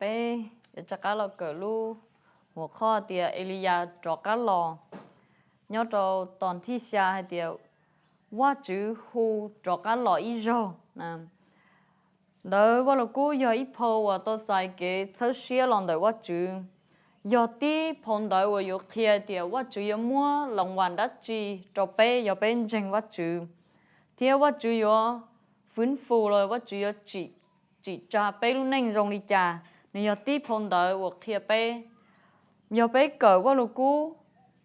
Peb yuav rov qab los kawm lub hua qhoj tias Eliyas rov qab los, nyob rau tom thib xya hais tias Vajtswv hu rov qab los ib zaug. Ntawd Vaj Lug Kub yog ib phau uas tau txais kev txhawb siab los ntawm Vajtswv. Yog tib phau ntawv uas yuav qhia tias Vajtswv yuav muab loo vas dab tsi rau peb yog peb ntseeg Vajtswv, thiab Vajtswv yuav fwv fus los Vajtswv yuav tsim tsa peb lub neej zoo li cas. Nws yog tib phau ntawv uas qhia peb, yog peb kawm Vaj Lug Kub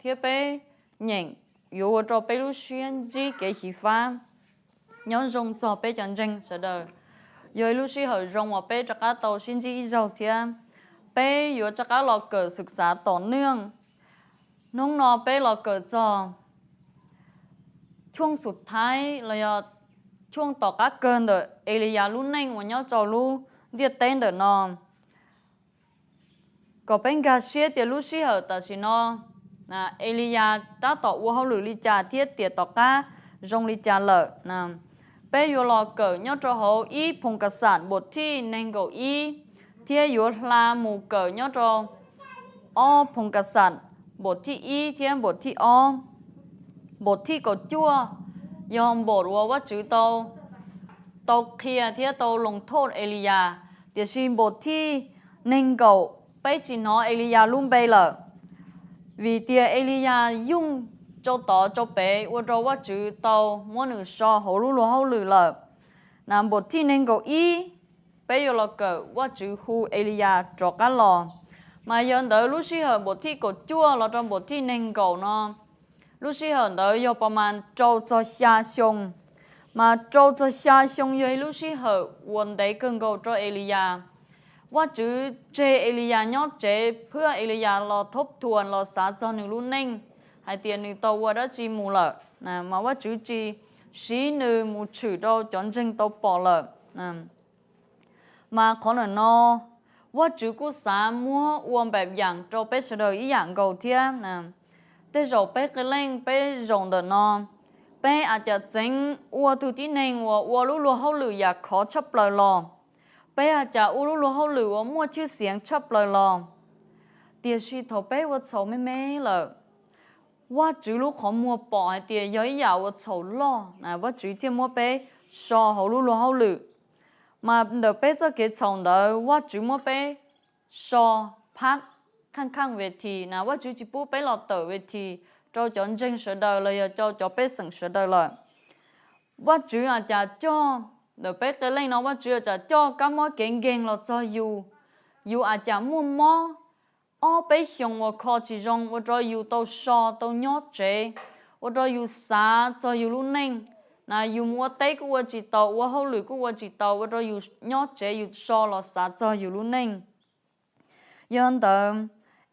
thiab peb nyeem, yuav ua rau peb lub siab ntsib kev xyiv fab. Nyob zoo txog peb cov ntseeg sawv daws, yog ib lub sij hawm zoo uas peb rov qab tau sib ntsib ib zaug thiab. Peb yuav rov qab los kawm xwm xav tom neej. Hnub no peb los kawm txog tshooj xub thaib los yog tshooj tom qab kawg ntawm Eliyas lub neej uas nyob rau lub ntiaj teb ntawm no, kom peb nkag siab tias lub sij hawm tam sim no Eliyas tab tom ua hauj lwm li cas thiab tiam tom qab zoo li cas lawm. Peb yuav los kawm nyob rau hauv ib Phoo Kas Xam npam thij nees nkaum ib, thiab yuav hla mus kawm nyob rau ob Phoo Kas Xam npam thij ib thiab npam thij ob. Npam thij kaum cuaj yog npam uas Vajtswv tau, tau qhia thiab tau loo thoj Eliyas, tiam sis npam thij nees nkaum peb tsis hnov Eliyas lub npe lawm, vim tias Eliyas yooj rau tod rau pem ua rau Vajtswv tau muab nws so hauv lub luag hauj lwm lawm. Npam thij nees nkaum ib, peb yuav los kawm Vajtswv hu Eliyas rov qab los. Mas yog ntawd lub sij hawm npam thij kaum cuaj los rau npam thij nees nkaum no, lub sij hawm ntawd yog pas mas rau txog xya xyoo. Mas rau txog xya xyoo yog ib lub sij hawm uas ntev kawg nkaus rau Eliyas. Vajtswv tseg Eliyas nyob tsev phwj Eliyas los thoob thuas los xav txog nws lub neej, hais tias nws tau ua dab tsi mus lawm, mas Vajtswv tsis siv nws mus tshwm rau cov ntseeg tau pom lawm. Mas qhov ntawm no Vajtswv kuj xav muab ua npam yam rau peb sawv daws ib yam nkaus thiab. Tej zaum peb qee leej peb zaum ntawm no, peb a cas txeev ua tug tib neeg uas ua lub luag hauj lwm yam khov tshaj plaws los, peb a cas ua lub luag hauj lwm uas muaj tshwj xeev tshaj plaws los, tiam sis thaum peb ua txhaum me me lawm, Vajtswv lub qhov muag pom hais tias yog ib yam uas txhaum loj, Vajtswv thiaj muab peb so hauv lub luag hauj lwm. Mas ntawm peb txoj kev txhaum ntawd Vajtswv muab peb so phab kheej kheej ve thim na, Vajtswv tsis pub peb los tawm ve thim rau cov ntseeg sawv daws los yog rau cov pej xeem sawv daws lawm. Vajtswv a cas coj, ntawm peb qee leej no Vajtswv a cas coj kab mob kev nkeeg los txog yus, yus a cas muaj mob ob peb xyoos uas kho tsis zoo ua rau yus tau so tau nyob tsev, ua rau yus xav txog yus lub neej. Na yus mus ua teb kuj ua tsis taus, ua hauj lwm kuj ua tsis taus, ua rau yus nyob tsev yus so los xav txog yus lub neej. Yog ntawd,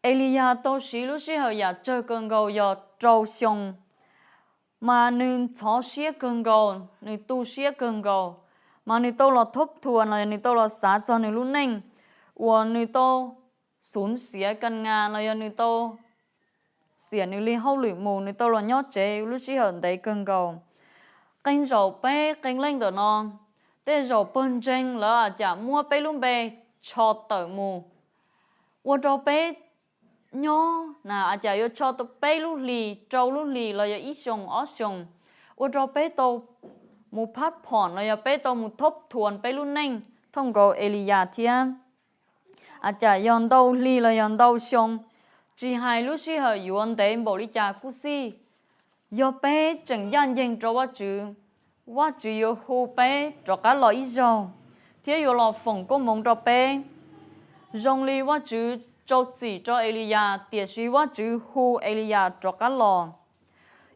Eliyas tau siv lub sij hawm yam tsawg kawg nkaus yog rau xyoo, mas nws ntxhov siab kawg nkaus, nws tu siab kawg nkaus, mas nws tau los thoob thuas los yog nws tau los xav txog nws lub neej uas nws tau xub xiav kas nas los yog nws tau xiam nws li hauj lwm mus, nws tau los nyob tsev lub sij hawm ntev kawg nkaus. Qee zaum peb qee leej ntawm no, tej zaum pawg ntseeg lawv a cas muab peb lub npe tsho tawm mus, ua rau peb nyob na a cas yuav tsho tau peb lub hlis, rau lub hlis los yog ib xyoos ob xyoos, ua rau peb tau mus phab phom los yog peb tau mus thoob thuas peb lub neej thooj nkaus Eliyas thiab. A cas yog ntau hli los yog ntau xyoo, tsis hais lub sij hawm yuav ntev npaum li cas kuj xij, yog peb tseem ncaj ncees rau Vajtswv, Vajtswv yuav hu peb rov qab los ib zaug, thiab yuav los foom koob hmoov rau peb. Zoo li Vajtswv rau txim rau Eliyas, tiam sis Vajtswv hu Eliyas rov qab los.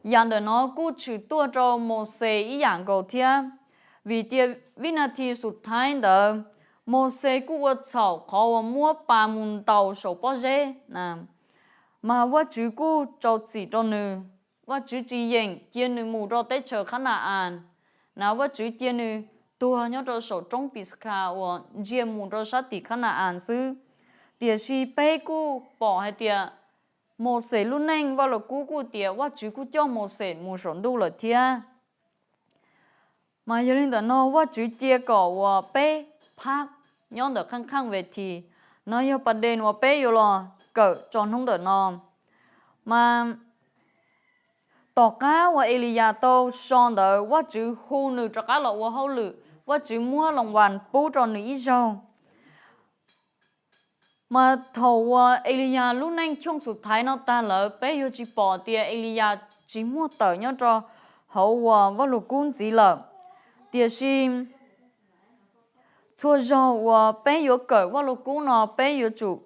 Yam ntawm no kuj tshwm tuaj rau Mauxes ib yam nkaus thiab, vim tias vib nas this xub thaib ntawd, Mauxes kuj ua txhaum qhov uas muab pas mus ntaus saum pob zeb na, mas Vajtswv kuj rau txim rau nws. Vajtswv tsis yeem cia nws mus rau teb chaws Khab Na-as na, Vajtswv cia nws tuag nyob rau saum roob Pixkhas uas ntsia mus rau sab tim Khab Na-as xwb. Tiam sis peb kuj pom hais tias Mauxes lub neej, Vaj Lug Kub kuj tias Vajtswv kuj coj Mauxes mus saum ntuj lawm thiab. Mas yog li ntawm no Vajtswv cia kom uas peb phab nyob ntawm kheej kheej ve thim, No yog pas des uas peb yuav los kawm tso hnub ntawm no. Mas tom qab uas Eliyas tau so ntawd, Vajtswv hu nws rov qab los ua hauj lwm, Vajtswv muab loos vas pub rau nws ib zaug. Mas thaum uas Eliyas lub neej tshooj xus thaiv no tag lawm, peb yuav tsis pom tias Eliyas tsis muaj tawm nyob rau hauv uas Vajluskub ntxiv lawm. Tiam sis txhua zaug uas peb yuav kawm Vajluskub no peb yuav tsum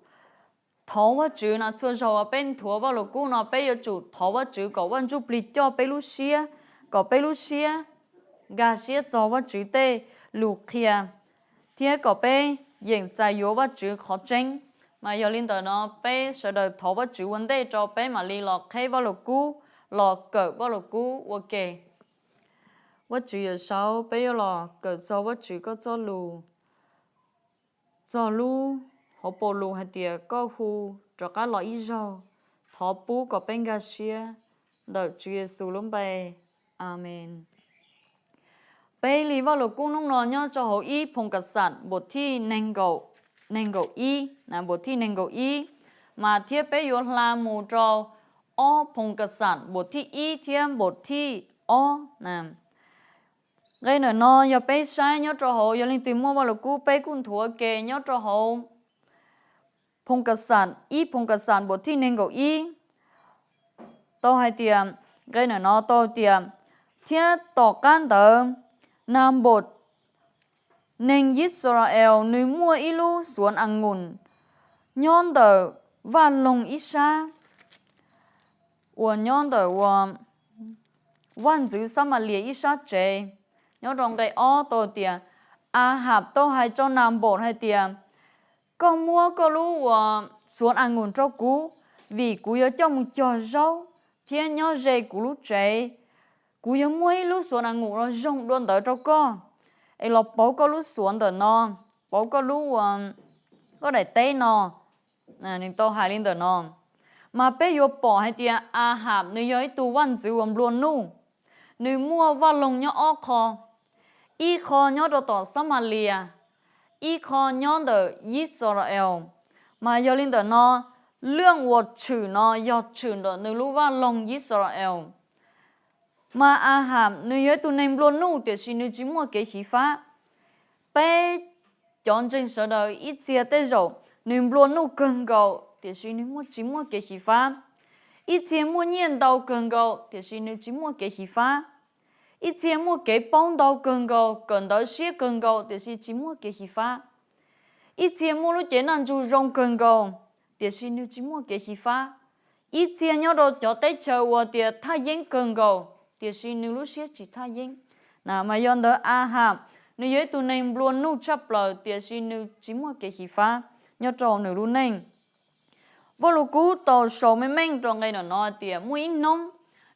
thov Vajtswv no, txhua zaug uas peb nthuav Vajluskub no peb yuav tsum thov Vajtswv kom Vaj Ntsujplig coj peb lub siab, kom peb lub siab nkag siab txog Vajtswv tej lus qhia, thiab kom peb yeem txais yuav Vajtswv qhov tseeb. Mas yog li ntawm no peb sawv daws thov Vajtswv ua ntej rau peb mam li los qheb Vajluskub, los kawm Vajluskub ua ke. Vajtswv Yawmsaub, peb yuav los kawm txog Vajtswv koj txoj lus, txog lub hauv paus lus hais tias koj hu rov qab los ib zaug. Thov pub kom peb nkag siab, ntawm Tswv Yexus lub npe, Amees. Peb li Vajluskub hnub no nyob rau hauv ib Phoo Kas Xam npam thij nees nkaum ib, npam thij nees nkaum ib, mas thiab peb yuav hla mus rau ob Phoo Kas Xam npam thij ib thiab npam thij ob. Nqe ntawm no yog peb saib nyob rau hauv, yog leej twg muaj Vajluskub peb kuj nthuav ke nyob rau hauv Phoo Kas Xam, ib Phoo Kas Xam npam thij nees nkaum ib, tau hais tias, nqe ntawm no tau tias, thiab tom qab ntawd Nanpam neeg Yixalayees nws muaj ib lub xuav anus nyob ntawm vaj loog ib sab, uas nyob ntawm uas vaj ntxwv Xab Mas Lias ib sab tsev. Nyob rau nqe ob tau tias, Ahas tau hais rau Nanpam hais tias, koj muab koj lub uas xuav anus rau kuv, vim kuv yuav coj mus cog zaub thiab nyob ze kuv lub tsev. Kuv yuav muab ib lub xuav anus uas zoo dua ntawd rau koj, es los pauv koj lub xuav ntawm no, pauv koj lub uas koj daim teb no. Nws tau hais li ntawm no, mas peb yuav pom hais tias Ahas nws yog ib tug vaj ntxwv uas nplua nuj. Nws muaj vaj loog nyob ob qho, ib qho nyob rau tom Xab Mas Lias, ib qho nyob ntawm Yixalayees. Mas yog li ntawm no, lub uas tshwm no yog tshwm ntawm nws lub vaj loog Yixalayees. Mas Ahas nws yog ib tug neeg nplua nuj tiam sis nws tsis muaj kev xyiv fab. Peb cov ntseeg sawv daws ib txhia tej zaum nws nplua nuj kawg nkaus tiam sis nws muaj tsis muaj kev xyiv fab. Ib txhia muaj nyiaj ntau kawg nkaus tiam sis nws tsis muaj kev xyiv fab. Ib txhia muaj kev paub ntau kawg nkaus, kawm ntawv siab kawg nkaus tiam sis tsis muaj kev xyiv fab. Ib txhia muaj lub cev naj ntsug zoo kawg nkaus tiam sis nws tsis muaj kev xyiv fab. Ib txhia nyob rau cov teb chaws uas tias thaj yeeb kawg nkaus tiam sis nws lub siab tsis thaj yeeb. Mas yog ntawd Ahas nws yog ib tug neeg nplua nuj tshaj plaws tiam sis nws tsis muaj kev xyiv fab nyob rau nws lub neej. Vaj Lug Kub tau sau meej meej rau nqe no no tias muaj ib hnub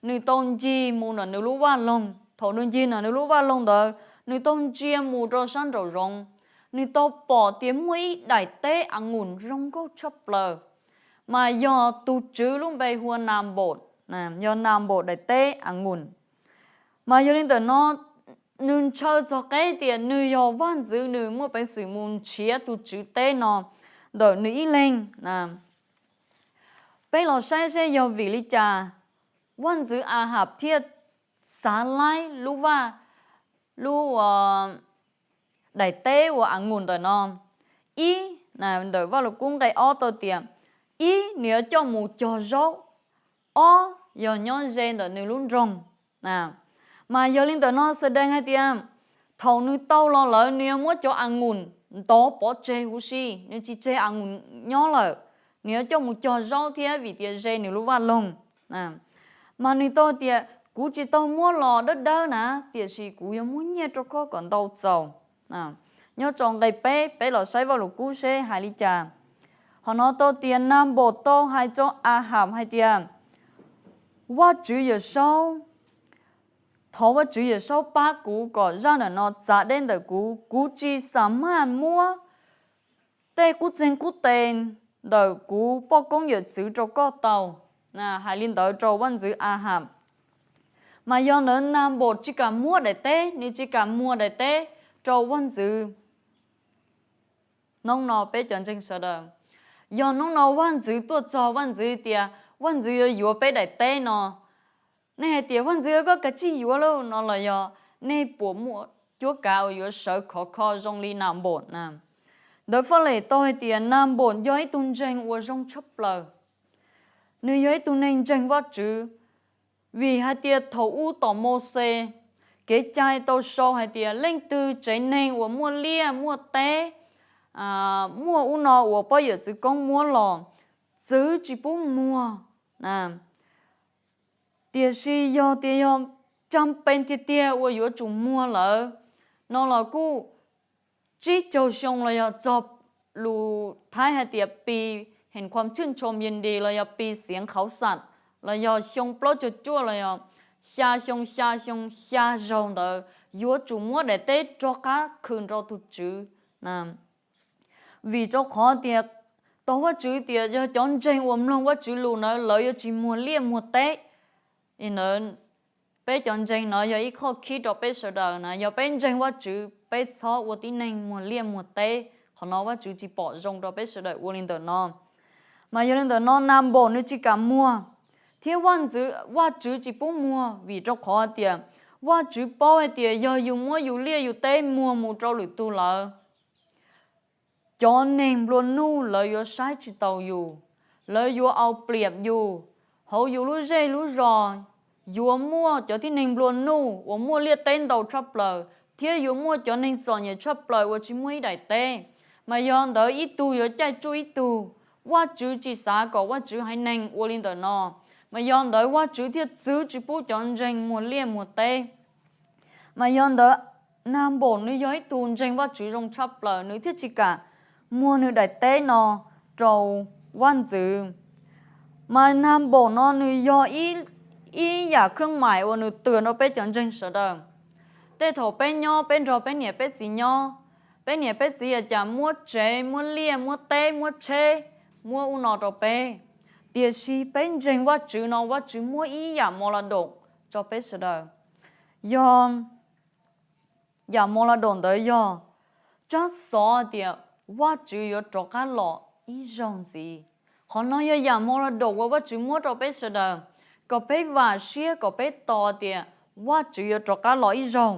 nws tau ncig mus ntawm nws lub vaj loog. Thaum nws ncig ntawm nws lub vaj loog ntawd, nws tau ntsia mus rau sab nraum zoov, nws tau pom tias muaj ib daim teb anus zoo nkauj tshaj plaws, mas yog tus tswv lub npe hu ua Nanpam, yog Nanpam daim teb anus. Mas yog li ntawm no, nws ntshaw txog qeb tias nws yog vaj ntxwv, nws muaj peev xwm mus nrhiav tus tswv teb no ntawm nws ib leeg. Peb los saib seb yog vim li cas vaj ntxwv Ahas thiaj xav laib lub vaj, lub daim teb uas anus ntawm no. Ib, ntawm Vaj Lug Kub nqe ob tau tias, ib, nws yuav coj mus cog zaub, ob, yog nyob ze ntawm nws lub nroog. Mas yog li ntawm no xav dees hais tias thaum nws tau los lawm nws yuav muab cov anus ntov pov tseg huv si, nws tsis tseg anus nyob lawm, nws yuav coj mus cog zaub thiab vim tias ze nws lub vaj loog. Mas nws tau tias, kuv tsis tau muab los dawb dawb na, tiam sis kuv yuav muab nyiaj rau koj kom ntau txaus. Nyob rau nqe peb, peb los saib Vaj Lug Kub seb hais li cas. Qhov no tau tias Nanpam tau hais rau Ahas hais tias, Vaj Tswv Yawm Saub, thov Vaj Tswv Yawm Saub pab kuv kom zaj ntawm no txav deb ntawm kuv, kuv tsis xam maj muab tej qub txeeg qub tes ntawm kuv poj koob yawm txwv rau koj tau. Hais li ntawd rau vaj ntxwv Ahas. Mas yog ntawd Nanpam tsis kam muab daim teb, nws tsis kam muag daim teb rau vaj ntxwv. Hnub no peb cov ntseeg sawv daws, Yog hnub no vaj ntxwv tuaj txog, vaj ntxwv tias vaj ntxwv yuav yuav peb daim teb no, nej hais tias vaj ntxwv, koj kav tsij yuav lauj no los yog nej puas muaj cuab kav uas yuav sawv khov kho zoo li Nas Npaum na? Ntawv Faj Lem tau hais tias Nas Npaum yog ib tug ntseeg uas zoo tshaj plaws. Nws yog ib tug neeg ntseeg Vajtswv, vim hais tias thaum ub tom Mauxes kev cai tau sau hais tias leej twg tsev neeg uas muaj liaj muaj teb, muaj ub no uas poj yawm txwv koob muab los, txwv tsis pub muag. Tiam sis yog tias yog cam pees tiag tiag uas yuav tsum muag lawm no los kuj tsib caug xyoo los yog txog lus Thaib hais tias pi heem khuam tshwj ntshoo yes dis los yog pi xiav qhauv xam los yog xyoo plaub caug cuaj los yog xya xyoo xya xyoo xya zaug ntawd yuav tsum muab daim teb rov qab khwv rau tus tswv. Vim rau qhov tias tau Vajtswv tias yog cov ntseeg uas mloog Vajtswv lus ntawd lawv yuav tsis muag liaj muag teb. Ntawd peb cov ntseeg no yog ib qho khib rau peb sawv daws na, yog peb ntseeg Vajtswv peb txhob ua tib neeg muag liaj muag teb. Qhov no Vajtswv tsis pom zoo rau peb sawv daws ua li ntawm no. Mas yog li ntawm no Nas Npaum nws tsis kam muag, thiab Vajtswv tsis pub muag vim rau qhov tias Vajtswv paub hais tias yog yus muab yus liaj yus teb muag mus rau lwm tus lawm, cov neeg nplua nuj lawv yuav saib tsis taus yus, lawv yuav au pliam yus. Hauv yus lub zej lub zos yuav muaj cov tib neeg nplua nuj uas muaj liaj teb ntau tshaj plaws, thiab yuav muaj cov neeg txom nyem tshaj plaws uas tsis muaj ib daim teb. Mas yog ntawd ib tug yuav caij tsuj ib tug. Vajtswv tsis xav kom Vajtswv haiv neeg ua li ntawm no, mas yog ntawd Vajtswv thiaj txwv tsis pub cov ntseeg muag liaj muag teb. Mas yog ntawd Nas Npaum nws yog ib tug ntseeg Vajtswv zoo tshaj plaws, nws thiaj tsis kam muag nws daim teb no rau vaj ntxwv. Mas Nas Npaum no nws yog ib yam khab mais uas nws twag rau peb cov ntseeg sawv daws. Tej thaum peb nyob peb nrog peb niam peb txiv nyob, peb niam peb txiv ua cas muab tsev muab liaj muab teb muab tsheb, muab ub no rau peb. Tiam sis peb ntseeg Vajtswv no Vajtswv muab ib yam mos las doom tso peb sawv daws. Yog yam mos las doom ntawd yog tsab xov tias Vajtswv yuav rov qab los ib zaug ntxiv. Qhov no yog yam mos las doom uas Vajtswv muab rau peb sawv daws, kom peb vam siab kom peb tos tias Vajtswv yuav rov qab los ib zaug,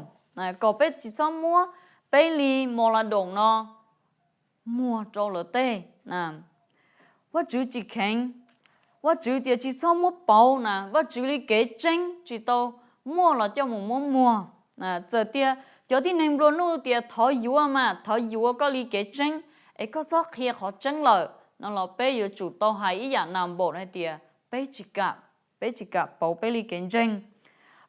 kom peb tsis txhob muab peb li mos las doom no muag rau lawv tej. Vajtswv tsis kheev, Vajtswv tias tsis txhob muab pauv na, Vajtswv li kev tseeb tsis tau muaj los coj mus muab muag. Txawm tias cov tib neeg nplua nuj tias thov yuav mas thov yuav koj li kev tseeb, es koj txhob qhia qhov tseeb lawm no los peb yuav tsum tau hais ib yam Nas Npaum hais tias peb tsis kam, peb tsis kam pauv peb li kev ntseeg.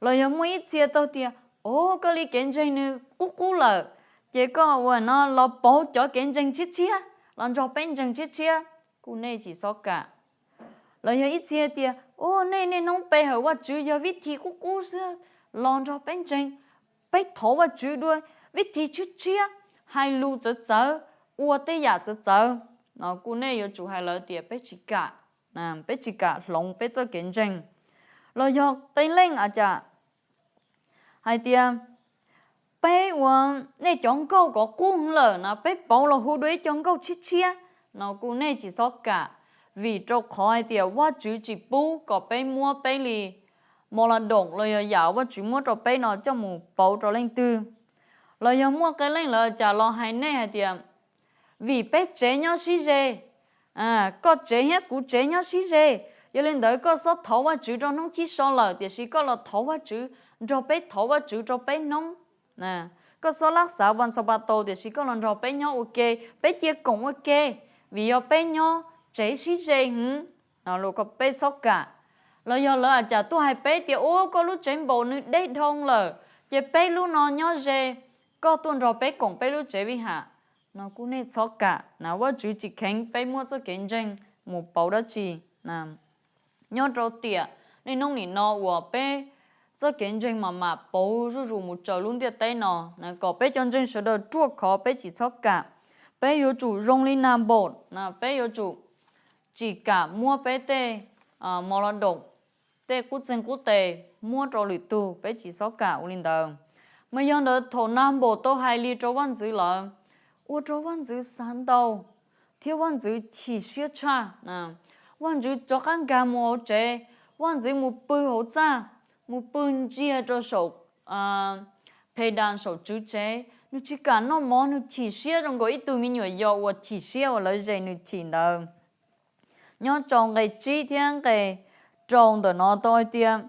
Los yog muaj ib txhia tau tias, o, koj li kev ntseeg nws qub qub lawm, ces koj ua no los pauv cov kev ntseeg tshiab tshiab los nrog peb ntseeg tshiab tshiab, kuj nej tsis txhob kam. Los yog ib txhia tias, o, nej niaj hnub pe hawm Vajtswv yog vib thib qub qub xwb, los nrog peb ntseeg, peb thov Vajtswv dua vib thib tshiab tshiab, hais lus txawv txawv, ua tej yam txawv txawv no kuj nej yuav tsum hais lawv tias peb tsis kam, peb tsis kam hloov peb txoj kev ntseeg. Los yog qee leej a cas hais tias, peb ua, nej cov nkauj kom qub heev lawm no peb pauv los hu dua ib co nkauj tshiab tshiab no kuj nej tsis txhob kam, vim rau qhov hais tias Vajtswv tsis pub kom peb muab peb li mos las doom los yog yam Vajtswv muab rau peb no coj mus pauv rau leej twg. Los yog muaj qee leej lawv cas los hais nej hais tias, vim peb tsev nyob sib ze, koj tsev thiab kuv tsev nyob sib ze, yog li ntawd koj txhob thov Vajtswv rau hnub chib so lawm, tiam sis koj los thov Vajtswv, nrog peb thov Vajtswv rau peb hnub. Koj txhob laj xav vas xav pas taus, tiam sis koj los nrog peb nyob ua ke, peb cia koom ua ke, vim yog peb nyob tsev sib ze heev no los kom peb txhob kam. Los yog lawv a cas tuaj hais peb tias, ua koj lub tsev npaum nws deb dhau lawm, ces peb lub no nyob ze, koj tuaj nrog peb koom peb lub tsev vij ham no kuj nej txhob kam na, Vajtswv tsis kheev peb muab txoj kev ntseeg mus pauv dab tsi. Nyob rau tiam niaj hnub nim no uas peb txoj kev ntseeg mam mam pauv zuj zus mus raws lub ntiaj teb no, kom peb cov ntseeg sawv daws ruaj khov peb tsis txhob kam. Peb yuav tsum zoo li Nas Npaum, peb yuav tsum tsis kam muab peb tej mos las doom, tej qub txeeg qub tes muab rau lwm tug, peb tsis txhob kam ua li ntawd. Mas yog ntawd thaum Nas Npaum tau hais li rau vaj ntxwv lawm, ua rau vaj ntxwv xav ntau, thiab vaj ntxwv chim siab tshaj. Vaj ntxwv rov qab nkag mus hauv tsev, vaj ntxwv mus pw hauv txaj, mus pw ntsiag rau saum phe das saum tswv tsev, nws tsis kam noj mov, nws chim siab zoo nkaus ib tug me nyuam yaus uas chim siab uas lawv zes nws chim ntawd. Nyob rau nqe tsib thiab nqe rau ntawm no tau hais tias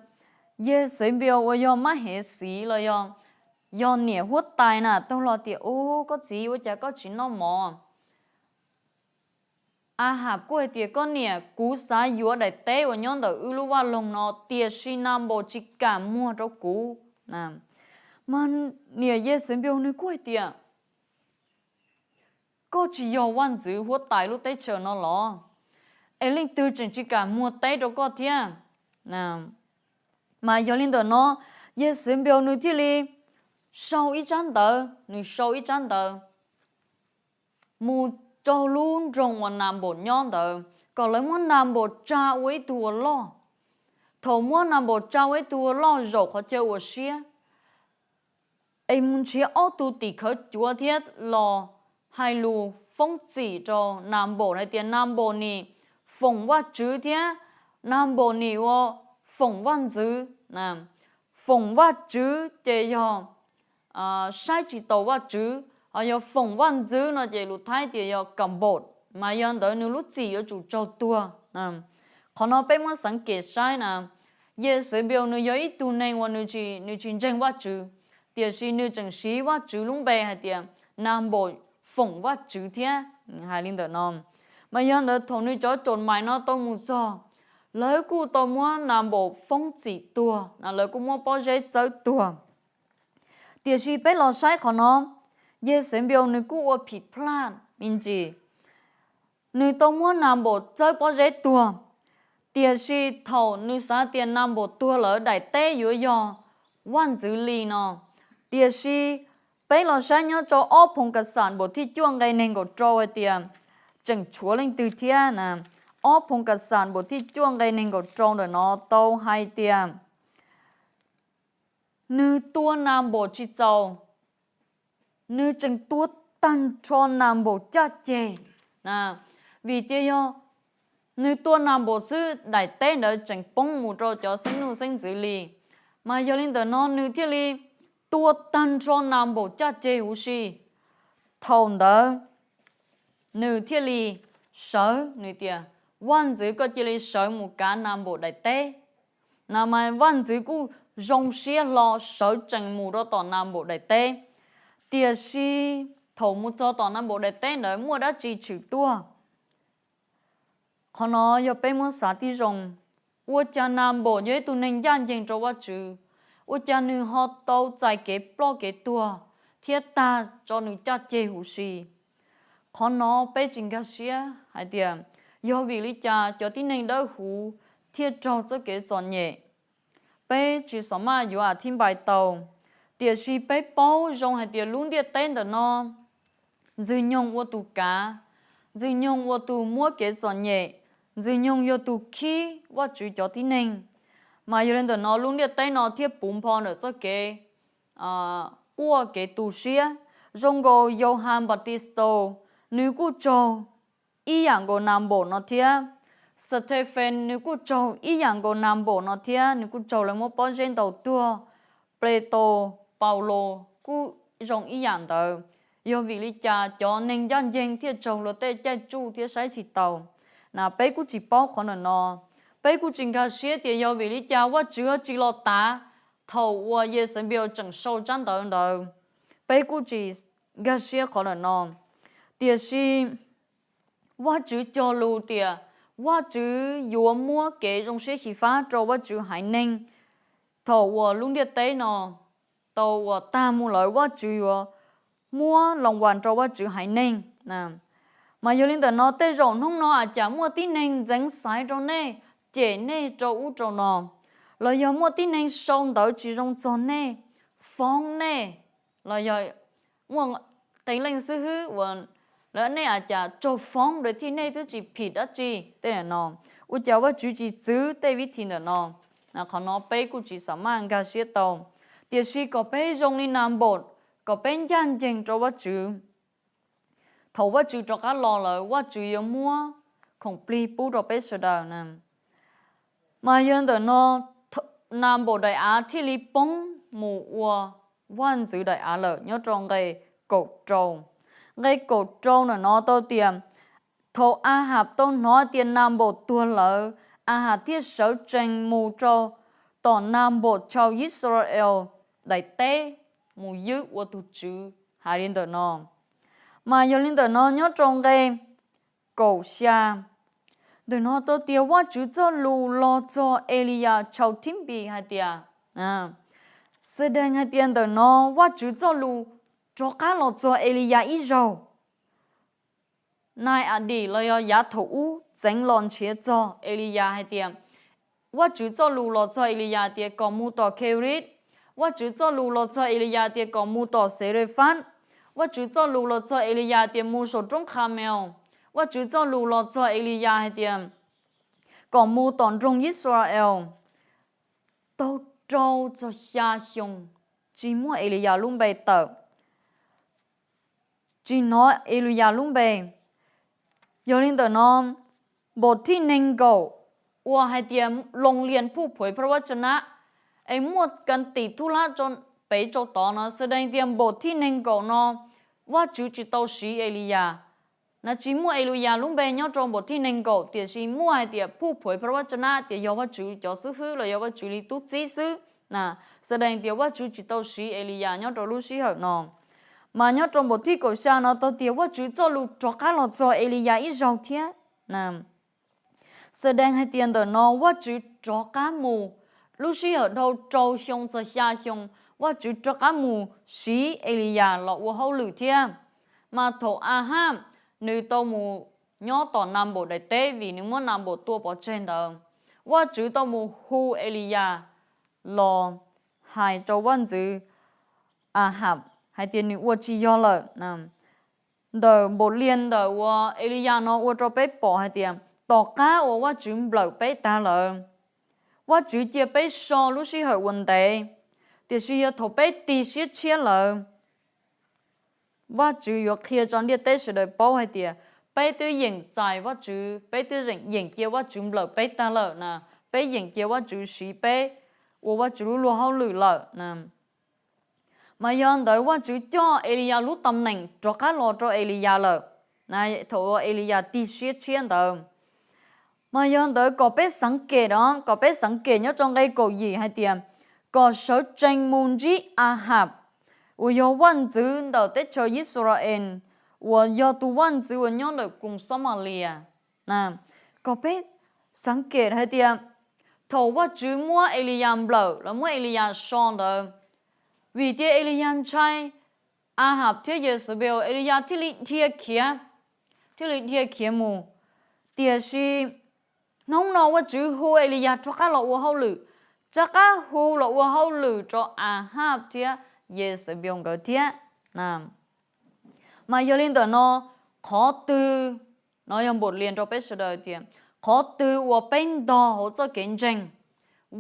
Yexenpeos uas yog mab hev xiv los yog, yog niam huab tais na tau los tias, Ub, koj txiv, ua cas koj tsis noj mov? Ahas kuj hais tias, Koj niam, kuv xav yuav daim teb uas nyob ntawm wb lub vaj loog no, tiam sis Nanpaus tsis kam muag rau kuv. Mas niam Yexenpeos nws kuj hais tias, Koj tsis yog vaj ntxwv huab tais lub teb chaws no los? Es leej twg tseem tsis kam muag teb rau koj thiab? Mas yog li ntawm no, Yexenpeos nws thiaj li sau ib tsab ntawv, nws sau ib tsab ntawv mus rau lub nroog uas Nanpaus nyob ntawd kom lawv muab Nanpaus tsa ua ib tug ua loj. Thaum muab Nanpaus tsa ua ib tug ua loj zaum qhov chaw ua siab, es mus nrhiav ob tug tim khawv cuav thiab los hais lus foob txim rau Nanpaus hais tias Nanpaus nim foom Vajtswv thiab Nanpaus nim ua foom vaj ntxwv. Foom Vajtswv ces yog saib tsis taus Vajtswv, ho yog foom vaj ntxwv no ces lus Thaib tias yog kambos, mas yog ntawd nws lub txim yuav tsum raug tuag. Qhov no peb muab xeev kem saib na, Yexenpeos nws yog ib tug neeg uas nws tsis ntseeg Vajtswv, tiam sis nws tseem siv Vajtswv lub npe hais tias Nanpaus foom Vajtswv thiab, hais li ntawm no. Mas yog ntawd thaum nws cov raum mais no tau mus txog, lawv kuj tau muab Nanpaus foob txim tuag, lawv kuj muab pob zeb txawb tuag. Tiam sis peb los saib qhov no, Yexenpeos nws kuj ua phim plaj me ntsis, nws tau muab Nanpaus txawb pob zeb tuag. Tiam sis thaum nws xav tias Nanpaus tuag lawm daim teb yuav yog vaj ntxwv li no, tiam sis peb los saib nyob rau ob Phoo Kas Xas npaum thib cuaj nqe nees nkaum rau hais tias tseem tshuav leej twg thiab na. Ob Phoo Kas Xas npaum thib cuaj nqe nees nkaum rau ntawm no tau hais tias nws tua Nanpaus tsis txaus, nws tseem tua tag nrho Nanpaus caj ceg. Vim tias yog nws tua Nanpaus xwb daim teb ntawd tseem poob mus rau cov xeeb nuj xeeb ntxwv li. Mas yog li ntawm no nws thiaj li tua tag nrho Nanpaus caj ceg huv si. Thaum ntawd nws thiaj li sawv, nws tias, Vaj ntxwv, koj cia li sawv mus kav Nanpaus daim teb. Na mas vaj ntxwv kuj zoo siab hlo sawv tsees mus rau tom Nanpaus daim teb. Tiam sis thaum mus txog tom Nanpaus daim teb ntawd muaj dab tsi tshwm tuaj? Qhov no yog peb muab xav tib zoo, ua cas Nanpaus yog ib tug neeg ncaj ncees rau Vajtswv, ua cas nws ho tau txais kev ploj kev tuag thiab tag tso nws caj ceg huv si? Qhov no peb tsis nkag siab hais tias yog vim li cas cov tib neeg dawb huv thiaj raug txoj kev txom nyem. Peb tsis xav maj yuav a thib npai tau, tiam sis peb paub zoo hais tias lub ntiaj teb ntawm no Ntxwg nyoog ua tus kav, Ntxwg nyoog ua tus muab kev txom nyem, Ntxwg nyoog yog tus khib Vajtswv cov tib neeg. Mas yog li ntawm no lub ntiaj teb no thiaj puv npho ntawm txoj kev quaj kev tu siab. Zoo nkaus Yauhas Npatistaus, nws kuj raug ib yam nkaus Nanpaus no thiab. Xathefes nws kuj raug ib yam nkaus Nanpaus no thiab, nws kuj raug lawv muab pob zeb ntaus tuag. Pletaus, Paulus kuj zoo ib yam ntawd. Yog vim li cas cov neeg ncaj ncees thiaj raug luag tej caij tsuj thiab saib tsis taus? Na peb kuj tsis paub qhov ntawm no. Peb kuj tsis nkag siab tias yog vim li cas Vajtswv tsis los tav thaum uas Yexanpiaus tseem sau tsab ntawv ntawd. Peb kuj tsis nkag siab qhov ntawm no. Tiam sis Vajtswv cog lus tias Vajtswv yuav muab kev zoo siab xyiv fab rau Vajtswv haiv neeg. Thaum uas lub ntiaj teb no tau uas tag mus lawm, Vajtswv yuav muab loo vas rau Vajtswv haiv neeg. Mas yog li ntawm no tej zaum hnub no a cas muaj tib neeg ntxeev xaiv rau nej, cem nej rau ub rau no, los yog muaj tib neeg sau ntawv tsis zoo txog nej, foob nej, los yog muaj qee leej xib hwb uas lawv nej a cas raug foob, lawv thiaj nej twb tsis phim dab tsi tej no. Ua cas Vajtswv tsis txwv tej vib thi ntawm no? Qhov no peb kuj tsis xav maj nkag siab tau. Tiam sis kom peb zoo li Nanpaum, kom peb ncaj ncees rau Vajtswv. thaum Vajtswv rov qab los lawm Vajtswv yuav muab khoom plig pub rau peb sawv daws na. Mas yog ntawm no, Nanpaum daim av thiaj li poob mus ua vaj ntxwv daim av lawm nyob rau nqe kaum rau. Nqe kaum rau ntawm no tau tias, thaum Ahab tau hnov tias Nanpaum tuag lawm, Ahab thiaj sawv tsees mus rau tom Nanpaum chaw Yixalayees daim teb mus ywj ua tus tswv hais li ntawm no. Mas yog li ntawm no nyob rau nqe kaum xya, ntawm no tau tias Vajtswv txoj lus los txog Eliyas chaw Thibnpis hais tias, xwv dees hais tias ntawm no Vajtswv txoj lus rov qab los txog Eliyas ib zaug. Nai Adim los yog yav thaum ub txeev los nrhiav txog Eliyas hais tias, Vajtswv txoj lus los txog Eliyas tias kom mus tom Kheris. Vajtswv txoj lus los txog Eliyas tias kom mus tom Xerefas. Vajtswv txoj lus los txog Eliyas tias mus saum roob Khamaus. Vajtswv txoj lus los txog Eliyas hais tias kom mus tom nroog Yixalayees. Tau rau txog xya xyoo tsis muaj Eliyas lub npe tawm, tsis hnov Eliyas lub npe. Yog li ntawm no, npaum thib nees nkaum uas hais tias loo lias phuj phuem phab vaj tsa nab es muaj kas tim thub lab pem rau tod no, xwv dees tias npaum thib nees nkaum no Vajtswv tsis tau siv Eliyas. Na tsis muaj Eliyas lub npe nyob rau npaum thib nees nkaum, tiam sis muaj hais tias phuj phuem phab vaj tsa nab tias yog Vajtswv cov xib hwb los yog Vajtswv li tub txib xwb na, xwv dees tias Vajtswv tsis tau siv Eliyas nyob rau lub sij hawm no. Mas nyob rau npaum thib kaum xya no tau tias Vajtswv txoj lus rov qab los txog Eliyas ib zaug thiab na. Xwv dees hais tias ntawm no Vajtswv rov qab mus, lub sij hawm dhau rau xyoo txog xya xyoo, Vajtswv rov qab mus siv Eliyas los ua hauj lwm thiab. Mas thaum Ahab nws tau mus nyob tom Nanpaum daim teb vim nws muab Nanpaum tua pov tseg ntawd, Vajtswv tau mus hu Eliyas los hais rau vaj ntxwv Ahab hais tias nws ua tsis yog lawm. Ntawm npaum lias ntawm uas Eliyas no ua rau peb pom hais tias tom qab uas Vajtswv nplawm peb tag lawm, Vajtswv cia peb so lub sij hawm uas ntev, tiam sis yog thaum peb tig siab tshiab lawm, Vajtswv yuav qhia rau ntiaj teb sawv daws paub hais tias peb twb yeem txais Vajtswv, peb twb yeem cia Vajtswv nplawm peb tag lawm na, peb yeem cia Vajtswv siv peb ua Vajtswv lub luag hauj lwm lawm na. Mas yog ntawd Vajtswv coj Eliyas lub tam neem rov qab los rau Eliyas lawm, thaum uas Eliyas tig siab tshiab ntawd. Mas yog ntawd kom peb xeev kem os, kom peb xeev kem nyob rau nqe kaum yim hais tias kom sawv tsees mus ntsib Ahab uas yog vaj ntxwv ntawm teb chaws Yixalayees, uas yog tus vaj ntxwv uas nyob ntawm koog Xamalias. Kom peb xeev kem hais tias thaum Vajtswv muab Eliyas nplawm los muab Eliyas so ntawd, vim tias Eliyas ntshai Ahab thiab Yexebees, Eliyas thiaj li dhia khiav, thiaj li dhia khiav mus. Tiam sis hnub no Vajtswv hu Eliyas rov qab los ua hauj lwm, rov qab hu los ua hauj lwm rau Ahab thiab Yexebees nkawd thiab. Mas yog li ntawm no, qhov twg, no yog npaum lias rau peb sawv daws tias qhov twg uas peb ntog hauv txoj kev ntseeg,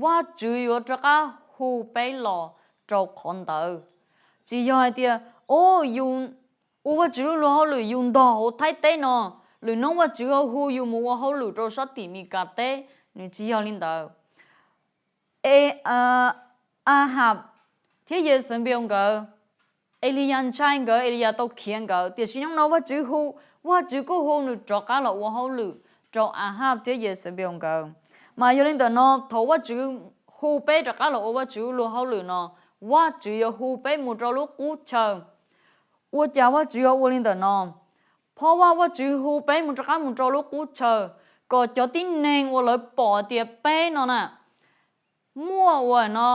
Vajtswv yuav rov qab hu peb los rau qhov ntawd. Tsis yog hais tias, o, yus ua Vajtswv lub luag hauj lwm yus ntog hauv Thaib teb no, lwm hnub Vajtswv ho hu yus mus ua hauj lwm rau sab tim Meskas teb, nws tsis yog li ntawd. Ahab thiab Yexebees nkawd, Eliyas ntshai nkawd, Eliyas tau khiav nkawd, tiam sis hnub no Vajtswv hu, Vajtswv kuj hu nws rov qab los ua hauj lwm rau Ahab thiab Yexebees nkawd. Mas yog li ntawm no thaum Vajtswv hu peb rov qab los ua Vajtswv lub luag hauj lwm no, Vajtswv yuav hu peb mus rau lub qub chaw. Ua cas Vajtswv yuav ua li ntawm no? Phoj Vaj Vajtswv hu peb mus rov qab mus rau lub qub chaw, kom cov tib neeg uas lawv pom tias peb no na, muaj ua no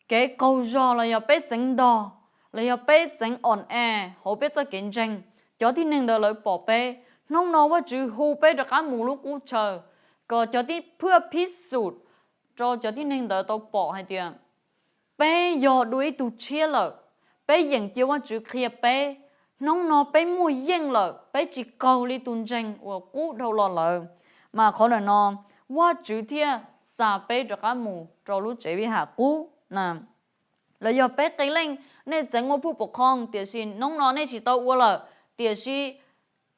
kev qaug zog los yog peb txeev ntog, los yog peb txeev on e hauv peb txoj kev ntseeg, cov tib neeg ntawd lawv pom peb. Hnub no Vajtswv hu peb rov qab mus lub qub chaw, kom cov tib phwaj phib xum rau cov tib neeg ntawd tau pom hais tias peb yog dua ib tug tshiab lawm, peb yeem cia Vajtswv qhia peb. Hnub no peb muaj yeej lawm, peb tsis qaug li tus ntseeg uas qub dhau los lawm. Mas qhov ntawm no Vajtswv thiaj xa peb rov qab mus rau lub tsev vij ham qub na. Los yog peb qee leej nej txeev ua phuj pum qhoo, tiam sis hnub no nej tsis tau ua lawm, Tiam sis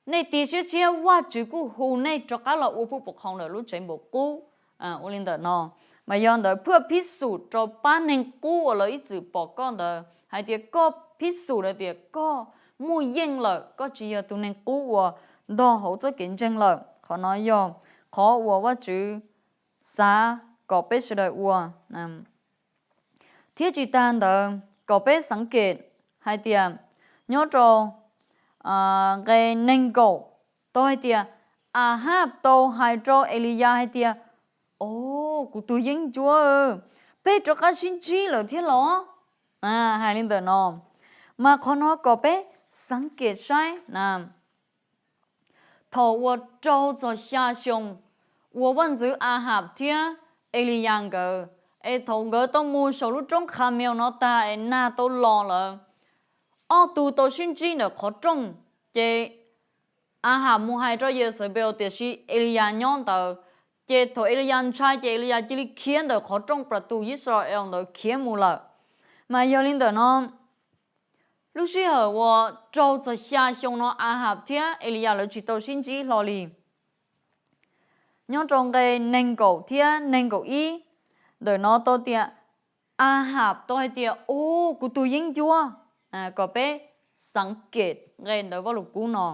nej tig siab tshiab, Vajtswv kuj hu nej rov qab los ua phub pov qhoo ntawm lub tsev npam qub. Ua li ntawm no, mas yog ntawd phwj phib xum rau pab neeg qub uas lawv ib txwm pom koj ntawd hais tias koj phib xum lawm tias koj muaj yeej lawm, koj tsis yog tus neeg qub uas ntog hauv txoj kev ntseeg lawm. Qhov no yog qhov uas Vajtswv xav kom peb sawv daws ua. Thiab tsis tas ntawd kom peb xeev kem hais tias nyob rau nqe nees nkaum tau hais tias Ahaj tau hais rau Eliyas hais tias, O, kuv tus yeeb ncuab, peb rov qab sib ntsib lawm thiab los? Hais li ntawm no, mas qhov no kom peb xeev kem saib na. Thaum uas rau txog xya xyoo uas vaj ntxwv Ahaj thiab Eliyas nkawd, es thaum nkawd tau mus saum lub roob Qhamel no tag es nag tau los lawm, ob tug tau sib ntsib ntawm qhov rooj. Ces Ahaj mus hais rau Yexanpees tiam sis Eliyas nyob ntawd. Ces thaum Eliyas ntshai ces Eliyas cia li khiav ntawm qhov rooj plas tus Yixalayees ntawd khiav mus lawm. Mas yog li ntawm no, lub sij hawm uas raug txog xya xyoo no Ahaj thiab Eliyas lawv tsis tau sib ntsib hlo li. Nyob rau nqe nees nkaum thiab nees nkaum ib ntawm no tau tias Ahaj tau hais tias, O, kuv tus yeeb ncuab. Kom peb xeev kem nqe ntawv Vajluskub no,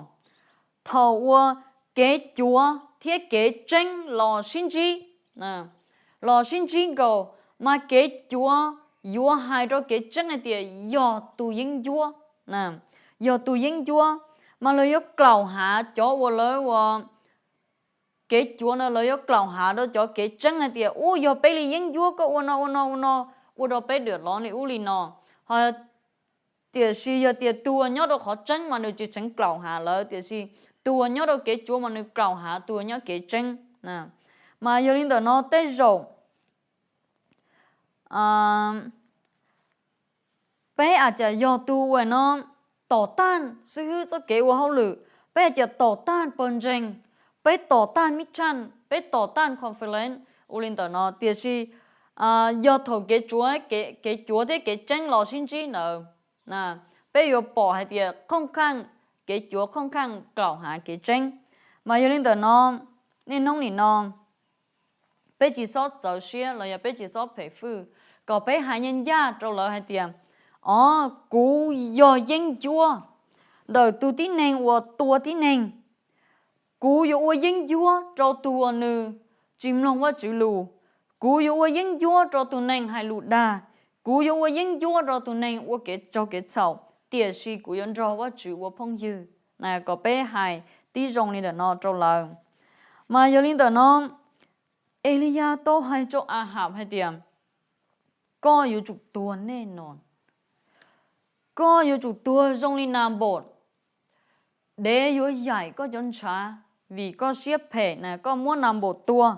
thaum uas kev cuav thiab kev tseeb los sib ntsib, los sib ntsib nkaus, mas kev cuav yuav hais rau kev tseeb hais tias yog tus yeeb ncuab, yog tus yeeb ncuab, mas lawv yuav klaum hav cov uas lawv ua kev cuav na, lawv yuav klaum hav rau cov kev tseeb hais tias, U, yog peb li yeeb ncuab koj ua no ua no ua no, ua rau peb dam lov li ub li no. Ho tiam sis yog tias tus uas nyob rau qhov tseeb mas nws tsis tseev klaum hav lawv, tiam sis tus uas nyob rau kev cuav mas nws klaum hav tus uas nyob kev tseeb. Mas yog li ntawm no tej zaum peb aas cas yog tus uas no tom tag xib hwb txoj kev ua hauj lwm, peb aas cas tom tag pawg ntseeg, peb tom tag mib tshaj, peb tom tag conference ua li ntawm no, tiam sis yog thaum kev cuav thiab kev tseeb los sib ntsib ntawd, peb yuav pom hais tias khooj khaaj, kev cuav khooj khaaj klaum hav kev tseeb. Mas yog li ntawm no, niaj hnub nim no peb tsis txhob txawv siab los yog peb tsis txhob phem fwj, kom peb hais ncaj ncaj rau lawv hais tias, O, kuv yog yeeb ncuab ntawm tus tib neeg uas tua tib neeg. Kuv yuav ua yeeb ncuab rau tus uas nws tsis mloog Vajtswv lus. Kuv yuav ua yeeb ncuab rau tus neeg hais lus dag. Kuv yuav ua yeeb ncuab rau tus neeg ua kev raug kev txhaum, tiam sis kuv yuav nrog Vajtswv ua phooj ywg. Kom peb hais tib zoo li ntawm no rau lawv. Mas yog li ntawm no, Eliyas tau hais rau Ahaj hais tias, Koj yuav tsum tuag nej no, koj yuav tsum tuag zoo li Nanpos. Dev yuav yaim koj cov ntshav vim koj siab phem na, koj muab Nanpos tua.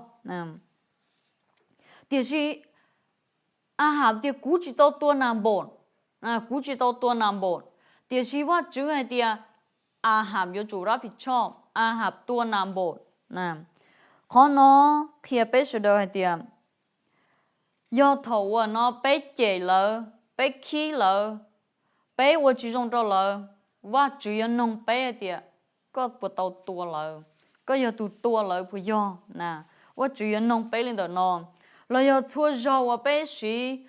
Tiam sis Ahaj tias, Kuv tsis tau tua Nanpos, kuv tsis tau tua Nanpos. Tiam sis Vajtswv hais tias Ahaj yuav tsum rab phim tshoj, Ahaj tua Nanpos. Qhov no qhia peb sawv daws hais tias yog thaum uas no peb cem lawv, peb khib lawv, peb ua tsis zoo rau lawv, Vajtswv yuav noog peb hais tias, Koj puas tau tua lawv? Koj yog tus tua lawv puas yog na? Vajtswv yuav noog peb li ntawm no. Los yog txhua zaug uas peb siv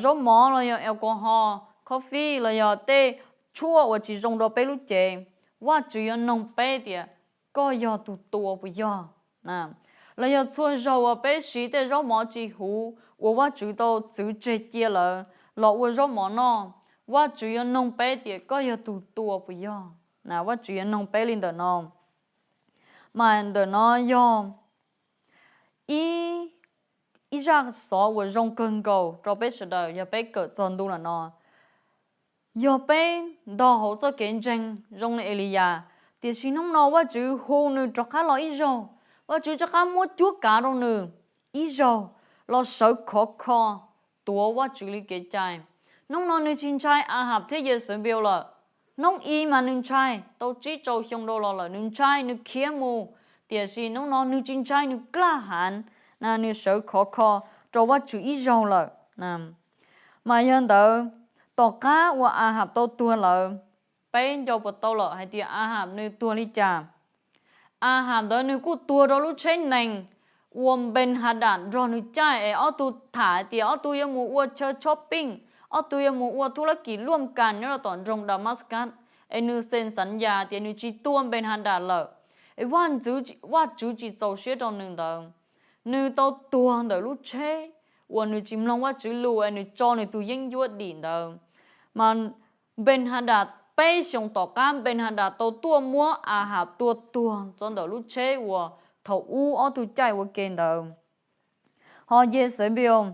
zaub mov los yog alcohol, coffee los yog tej tshuaj uas tsis zoo rau peb lub cev, Vajtswv yuav noog peb tias, Koj yog tus tua puas yog? Los yog txhua zaug uas peb siv tej zaub mov tsis huv uas Vajtswv tau txwv tseg cia lawm los ua zaub mov noj, Vajtswv yuav noog peb tias, Koj yog tus tua puas yog? Vajtswv yuav noog peb li ntawm no. Mas ntawm no yog ib zaj xov uas zoo kawg nkaus rau peb sawv daws yog peb kawm txog ntu lawm no. Yog peb ntog hauv txoj kev ntseeg zoo li Eliyas, tiam sis hnub no Vajtswv hu nws rov qab los ib zaug, Vajtswv rov qab muab cuab kav rau nws ib zaug los sawv khov kho tuav Vajtswv li kev cai. Hnub no nws tsis ntshai Ahaj thiab Yexanpees lawm. Hnub i mas nws ntshai, tau tsib rau xyoo dhau los lawm nws ntshai nws khiav mus, tiam sis hnub no nws tsis ntshai, nws kaj heev, nws sawv khov kho rau Vajtswv ib zaug lawm. Mas yog ntawd, tom qab uas Ahaj tau tuag lawm, peb nco puas tau lawm hais tias Ahas nws tuag li cas. Ahas ntawd nws kuj tuag rau lub tsheb nees uas Npeehadas nrog nws caij es ob tug tham hais tias ob tug yuav mus ua chaw chopping, ob tug yuav mus ua thub lab kis luaj kas nyob rau tom nroog Damaskas, es nws xees xav yas tias nws tsis tua Npeehadas lawm, es Vajtswv tsis txaus siab rau nws ntawd. Nws tau tuag ntawm lub tsheb uas nws tsis mloog Vajtswv lus es nws tso nws tus yeeb ncuab dim ntawd. Mas Npeehadas peb xyoos tom qab Npeehadas tau tuaj muab Ahas tua tuag txog ntawm lub tsheb uas thaum ub ob tug caij ua ke ntawd. Ho Yexebees,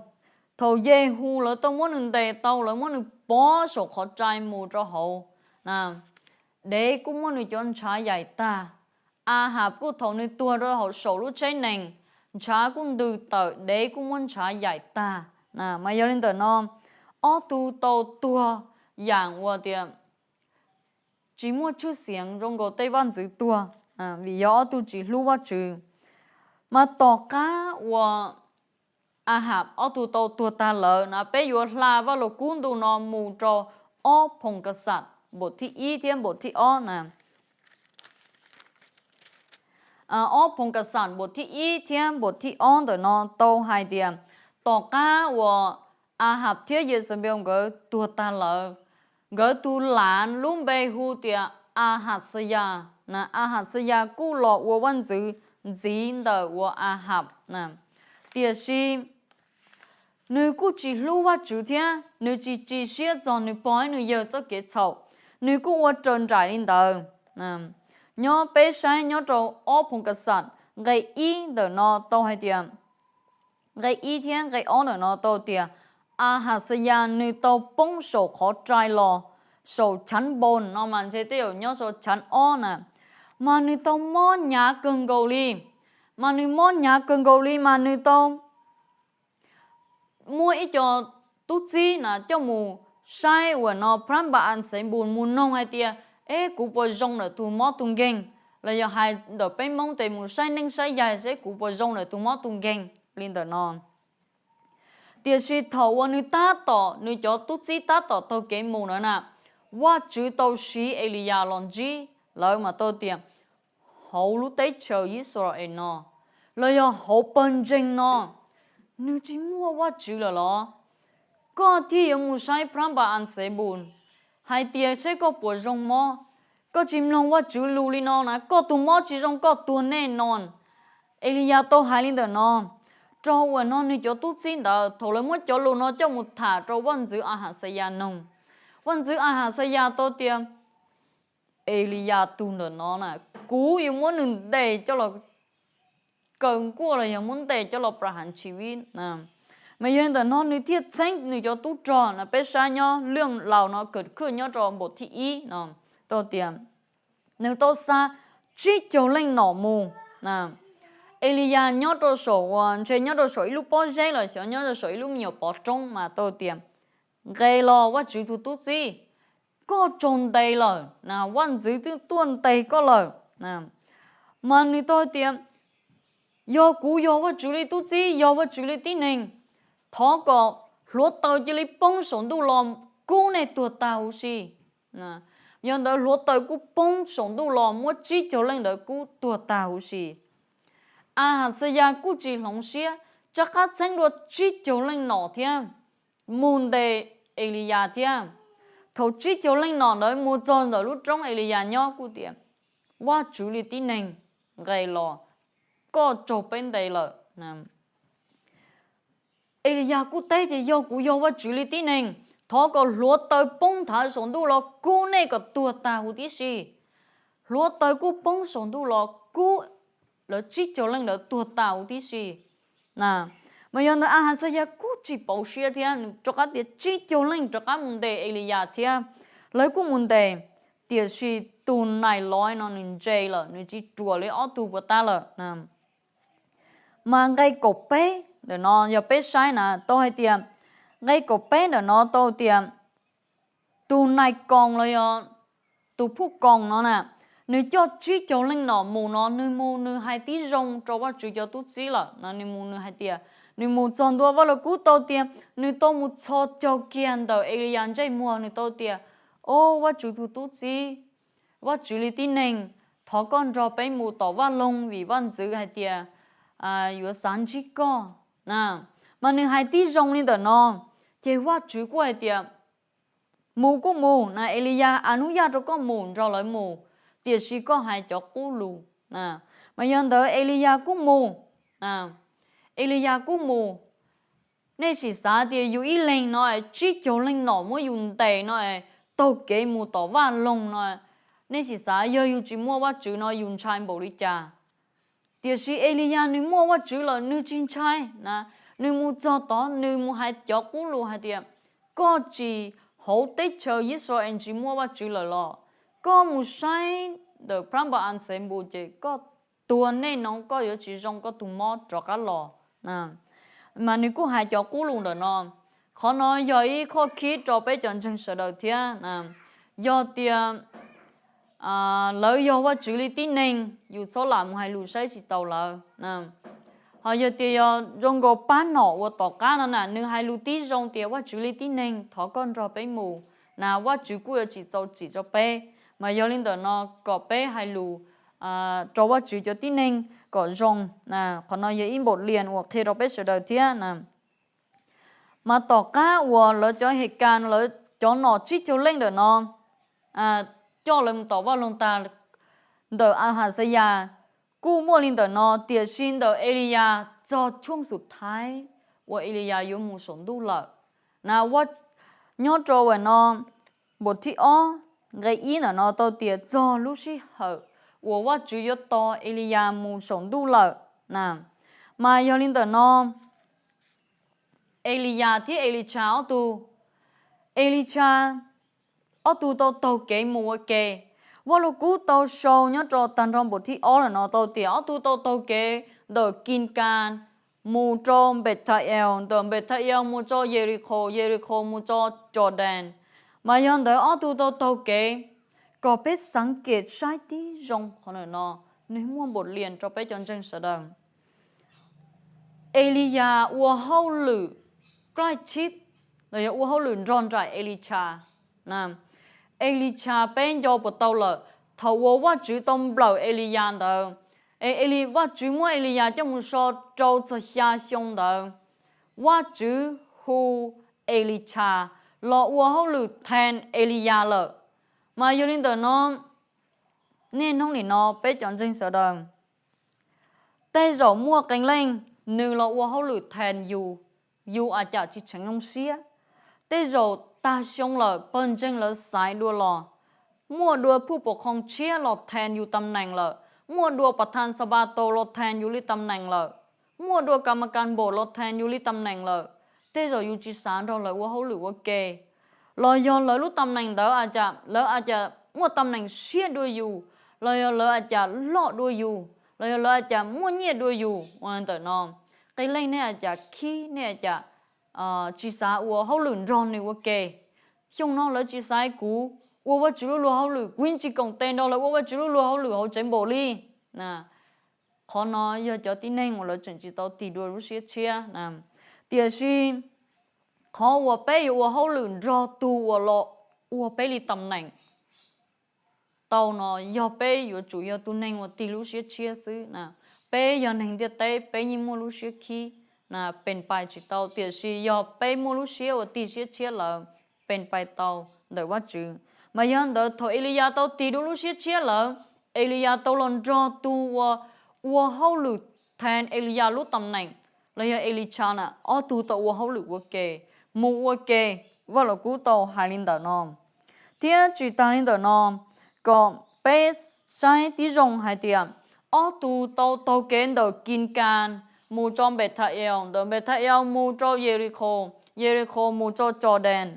thaum Yehus lawv tau muab nws ntes tau, lawv muab nws pov saum qhov rai mus rau hauv, dev kuj muab nws cov ntshav yaim tag. Ahas kuj thaum nws tuag rau hauv saum lub tsheb nees, ntshav kuj ntws tawm, dev kuj muab ntshav yaim tag. Mas yog li ntawm no, ob tug tau tuag yam uas tias tsis muaj tshwj xeev zoo nkaus tej vaj ntxwv tuag, vim yog ob tug tsis hlub Vajtswv. Mas tom qab uas Ahas ob tug tau tuag tag lawm na, peb yuav hla Vaj Lug Kub ntu no mus rau ob Phoos Kas Xas npam thib ib thiab npam thib ob na. Ob Phoos Kas Xas npam thib ib thiab npam thib ob ntawm no tau hais tias tom qab uas Ahas thiab Yexebees nkawd tuag tag lawm, nkawd tus lav lub npe hu tias Ahaxayas na, Ahaxayas kuj los ua vaj ntxwv ntxiv ntawm uas Ahas na. Tiam sis nws kuj tsis hlub Vajtswv thiab nws tsis tsis siab txog nws pog thiab nws yawg txoj kev txhaum, nws kuj ua raws nraim li ntawd. Nyob peb saib nyob rau ob Phoos Kas Xas nqe ib ntawm no tau hais tias, nqe ib thiab nqe ob ntawm no tau tias Ahaxayas nws tau poob saum qhov rai los, saum chav npoos no mas ntshe tej zaum nyob saum chav ob na, mas nws tau mob hnyav kawg nkaus li. Mas nws mob hnyav kawg nkaus li mas nws tau muaj ib co tub txib na coj mus saib uas no Phrab Npa As Xes Npus mus noog hais tias, es kuv puas zoo ntawm tus mob tus nkeeg, los yog hais ntawm peb Hmoob tes mus saib neej saib yaig seb kuv puas zoo ntawm tus mob tus nkeeg li ntawm no. Tiam sis thaum uas nws tab tom, nws cov tub txib tab tom taug kev mus na na, Vajtswv tau siv Eliyas los ntsib lawv mas tau tias, hauv lub teb chaws Yixalayees no, los yog hauv pawg ntseeg no, nws tsis muaj Vajtswv lawm los? Koj thiaj yuav mus saib Phrab Npa As Xes Npus hais tias seb koj puas zoo mob. Koj tsis mloog Vajtswv lus li no na, koj tus mob tsis zoo koj tuag nej no. Eliyas tau hais li ntawm no rau uas no nws cov tub txib ntawd. Thaum lawv muab cov lus no coj mus tham rau vaj ntxwv Ahaxayas noog, vaj ntxwv Ahaxayas tau tias, Eliyas tus ntawm no na, kuv yuav muab nws ntes coj los kaw nkuaj los yog muab ntes coj los plas hav tshis vib. Mas yog li ntawm no nws thiaj txheeb nws cov tub rog na, peb saib nyob lwj laus no kawm khwj nyob rau npam thib ib no, tau tias nws tau xa tsib caug leej nom mus. Eliyas nyob rau saum uas ntshe nyob rau saum ib lub pob zeb los xyov nyob rau saum ib lub me nyuam pov roob mas tau tias, nqes los Vajtswv tus tub txib, koj raug ntes lawm na, vaj ntxwv twb tuaj ntes koj lawm. Mas nws tau tias, yog kuv yog Vajtswv li tub txib, yog Vajtswv li tib neeg, thov kom hluav taws cia li poob saum ntuj los kub nej tuag tag huv si. Yog ntawd hluav taws kuj poob saum ntuj los muab tsib caug leej ntawd kub tuag tag huv si. Ahaxayas kuj tsis hloov siab, rov qab txheeb dua tsib caug leej nom thiab mus ntes Eliyas thiab. Thaum tsib caug leej nom ntawd mus txog ntawm lub roob Eliyas nyob kuj tias, Vajtswv li tib neeg, nqes los, koj raug peb ntes lawm. Eliyas kuj teb tias, yog kuv yog Vajtswv li tib neeg, thov kom hluav taws poob nthav saum ntuj los kub nej kom tuag tag huv tib si. Hluav taws kuj poob saum ntuj los kub lawv tsib caug leej ntawd tuag tag huv tib si. Mas yog ntawd Ahaxayas kuj tsis pauv siab thiab, nws rov qab tias tsib caug leej rov qab mus ntes Eliyas thiab. Lawv kuj mus ntes, tiam sis tus nais lov no nws ntse lawm, nws tsis ruam li ob tug puas tab lawm. Mas nqe kaum peb ntawm no yog peb saib na tau hais tias, nqe kaum peb ntawm no tau tias tus nais koos los yog tus phuj koos no na, nws coj tsib caug leej nom mus no, nws mus nws hais tib zoo rau Vajtswv cov tub txib lawm no, nws mus nws hais tias, nws mus txog ntua Vaj Lug Kub tau tias nws tau mus txhos caug kiag ntawm Eliyas ntsej muag, nws tau tias, O Vajtswv tus tub txib, Vajtswv li tib neeg, thov koj nrog peb mus tom vaj loog vim vaj ntxwv hais tias yuav xav ntsib koj. Mas nws hais tib zoo li ntawm no, ces Vajtswv kuj hais tias, mus kuj mus na, Eliyas, a nub yaj rau koj mus nrog lawv mus, tiam sis koj hais cov qub lus. Mas yog ntawd Eliyas kuj mus, Eliyas kuj mus. Nej sim xav tias yus ib leeg no tsib caug leej nom muab yus ntes no, taug kev mus tom vaj loog no, nej sim xav yog yus tsis muaj Vajtswv no yus ntshai npaum li cas. Tiam sis Eliyas nws muaj Vajtswv lawm nws tsis ntshai na, nws mus txog tod nws mus hais cov qub lus hais tias, koj tsis, hauv teb chaws Yixalayees tsis muaj Vajtswv lawm los? Koj mus saib ntawm plab npa as xev npus ces koj tuag nej no koj yuav tsis zoo koj tus mob rov qab los. Mas nws kuj hais cov qub lus ntawm no. Qhov no yog ib qho khib rau peb cov ntseeg sawv daws thiab. Yog tias lawv yog Vajtswv li tib neeg, yus txhob lam mus hais lus saib tsis taus lawv. Ho yog tias yog zoo nkaus pab nom uas tom qab no na, nws hais lus tib zoo tias Vajtswv li tib neeg, thov koj nrog peb mus na, Vajtswv kuj yuav tsis txaus txim rau peb. Mas yog li ntawm no, kom peb hais lus rau Vajtswv cov tib neeg kom zoo. Qhov no yog ib npaum lias uas qhia rau peb sawv daws thiab na. Mas tom qab uas lawv cov hem kas lawv cov nom tsib caug leej ntawm no coj lawv mus tom vaj loog tag, ntawm Ahaxayas kuj muaj li ntawm no, tiam sis ntawm Eliyas txog tshooj xub thawj uas Eliyas yuav mus saum ntuj lawm na. Nyob rau uas no, npau thib ob nqe ib ntawm no tau tias txog lub sij hawm uas Vajtswv yuav tos Eliyas mus saum ntuj lawm na. Mas yog li ntawm no, Eliyas thiab Elichas ob tug, Elichas ob tug tau taug kev mus ua ke. Vaj Lug Kub tau sau nyob rau tag nrho npau thib ob lawm no tau tias ob tug tau taug kev ntawm Kinkas mus rau Npethayees, ntawm Npethayees mus rau Yelikhos, Yelikhos mus rau Jordan. Mas yog ntawd ob tug tau taug kev, kom peb xav kev saib tib zoo qhov no, nws muaj npaum lias rau peb cov ntseeg sawv daws. Eliyas ua hauj lwm klaij tshib los yog ua hauj lwm nrog nraim Elichas. Elichas peb nco puas tau lawm, thaum uas Vajtswv tau nplawm Eliyas ntawd, es Vajtswv muab Eliyas coj mus so rau txog xya xyoo ntawd, Vajtswv hu Elichas los ua hauj lwm thaen Eliyas lawm. Mas yog li ntawm no, niaj hnub nim no peb cov ntseeg sawv daws, tej zaum muaj qee leej nws los ua hauj lwm thaen yus, yus a cas tsis tshee zoo siab. Tej zaum tag xyoo lawm pawg ntseeg lawv xaiv dua los, muaj dua phub pov qhoos tshiab los thaen yus tam neem lawm, muaj dua pas thas xas pas taus los thaen yus li tam neem lawm, muaj dua kas mas kas npaum los thaen yus li tam neem lawm. Tej zaum yus tsis xav nrog lawv ua hauj lwm ua ke, los yog lawv lub tam neem ntawd a cas lawv a cas muaj tam neem siab dua yus, los yog lawv a cas loj dua yus, los yog lawv a cas muaj nyiaj dua yus ua ntawm no. Qee leej nej a cas khib, nej a cas tsis xav ua hauj lwm nrog nws ua ke. Xyoo no lawv tsis xaiv kuv ua Vajtswv lub luag hauj lwm, kuv yeej tsis koom tes nrog lawv ua Vajtswv lub luag hauj lwm hauv tsev npaum li. Qhov no yog cov tib neeg uas lawv tseem tsis tau tig dua lub siab tshiab. Tiam sis qhov uas peb yuav ua hauj lwm nrog tus uas los ua peb li tam neem tau no, yog peb yuav tsum yog tus neeg uas tig lub siab tshiab xwb. Peb yog neeg ntiaj teb peb yeej muaj lub siab khib, pes pais tsis tau, tiam sis yog peb muaj lub siab uas tig siab tshiab lawm, pes pais tau ntawm Vajtswv. Mas yog ntawd thaum Eliyas tau tig dua lub siab tshiab lawm, Eliyas tau los nrog tus uas ua hauj lwm thaen Eliyas lub tam neem, los yog Elichas na, ob tug tau ua hauj lwm ua ke, mus ua ke. Vaj Lug Kub tau hais li ntawm no. Thiab tsis tas li ntawm no, kom peb saib tib zoo hais tias ob tug tau taug kev ntawm Kinkas mus rau Npethayees, ntawm Npethayees mus rau Yelikhos, Yelikhos mus rau Jordan.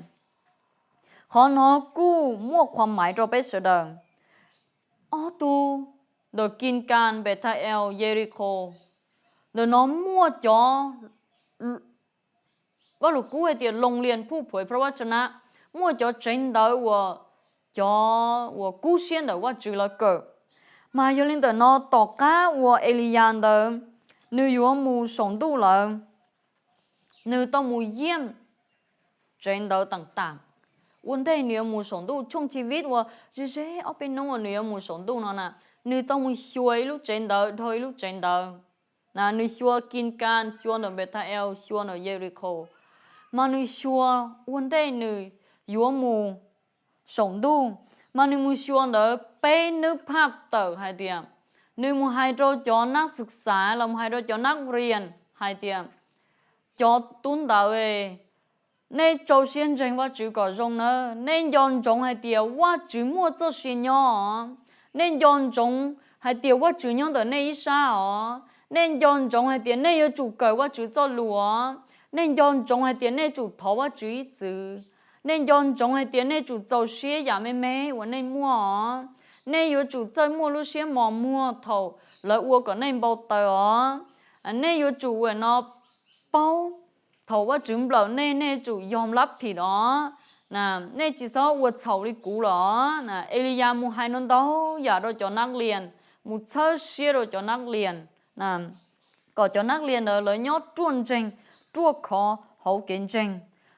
Qhov no kuj muaj qhuav maiv rau peb sawv daws. Ob tug ntawm Kinkas, Npethayees, Yelikhos, ntawm no muaj cov, Vaj Lug Kub hais tias loo lias phuj phuav phab vaj tsa na, muaj cov tsev ntawd uas cov uas kub siab ntawm Vajtswv lawv kawm. Mas yog li ntawm no tom qab uas Eliyas ntawd nws yuav mus saum ntuj lawm, nws tau mus yeem tsev ntawd tam tam, ua ntej nws yuav mus saum ntuj, tshooj chi vib uas ze ze ob peb hnub uas nws yuav mus saum ntuj no na, nws tau mus xyuas ib lub tsev ntawv dhau ib lub tsev ntawv. Nws xyuas Kis Kas, xyuas ntawm Npes Tha Es, xyuas ntawm Yes Lis Khaus, mas nws xyuas ua ntej nws yuav mus saum ntuj, mas nws mus xyuas ntawd peb nub phaj tawm hais tias, nws mus hais rau cov nab xwm xav los mus hais rau cov nab rias hais tias, cov tub ntawd, nej rau siab ntseeg Vajtswv kom zoo nawb. Nej nco ntsoov hais tias Vajtswv muaj txoj sia nyob os. Nej nco ntsoov hais tias Vajtswv nyob ntawm nej ib sab os. Nej nco ntsoov hais tias nej yuav tsum kawm Vajtswv txoj lus os. Nej nco ntsoov hais tias nej tsum thov Vajtswv ib txwm. Nej nco ntsoov hais tias nej tsum txaus siab yam me me uas nej muaj os. Nej yuav tsum txawj muaj lub siab mos muag thaum lawv ua kom nej npau taws os. Nej yuav tsum ua no paub, thaum Vajtswv nplawm nej, nej tsum yog lab phim os. Nej tsis txhob ua txhaum li kuv los. Eliyas mus hais no ntau yam rau cov nab rias, mus txhawb siab rau cov nab rias, kom cov nab rias ntawd lawv nyob ruaj ntseeg, ruaj khov hauv kev ntseeg.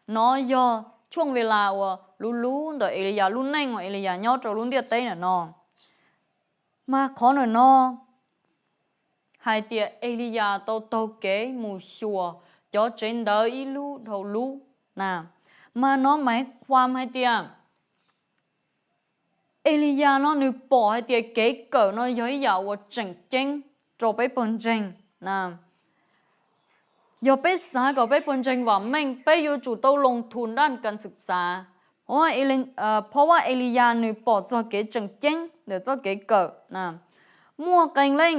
No yog tshooj ves las uas luv luv ntawm Eliyas lub neej uas Eliyas nyob rau lub ntiaj teb ntawm no. Mas qhov ntawm no hais tias Eliyas tau taug kev mus xyuas cov tsev ntawv ib lub dhau lub na. Mas no Maiv Khuam hais tias Eliyas no nws pom hais tias kev kawm no yog ib yam uas tseem ceeb rau peb pawg ntseeg na. Yog peb xav kom peb pawg ntseeg vam meej, peb yuav tsum tau loos thum nraj kas xwm xav. Phau vaj Eliyas nws pom txog kev tseem ceeb ntawm txoj kev kawm na. Muaj qee leej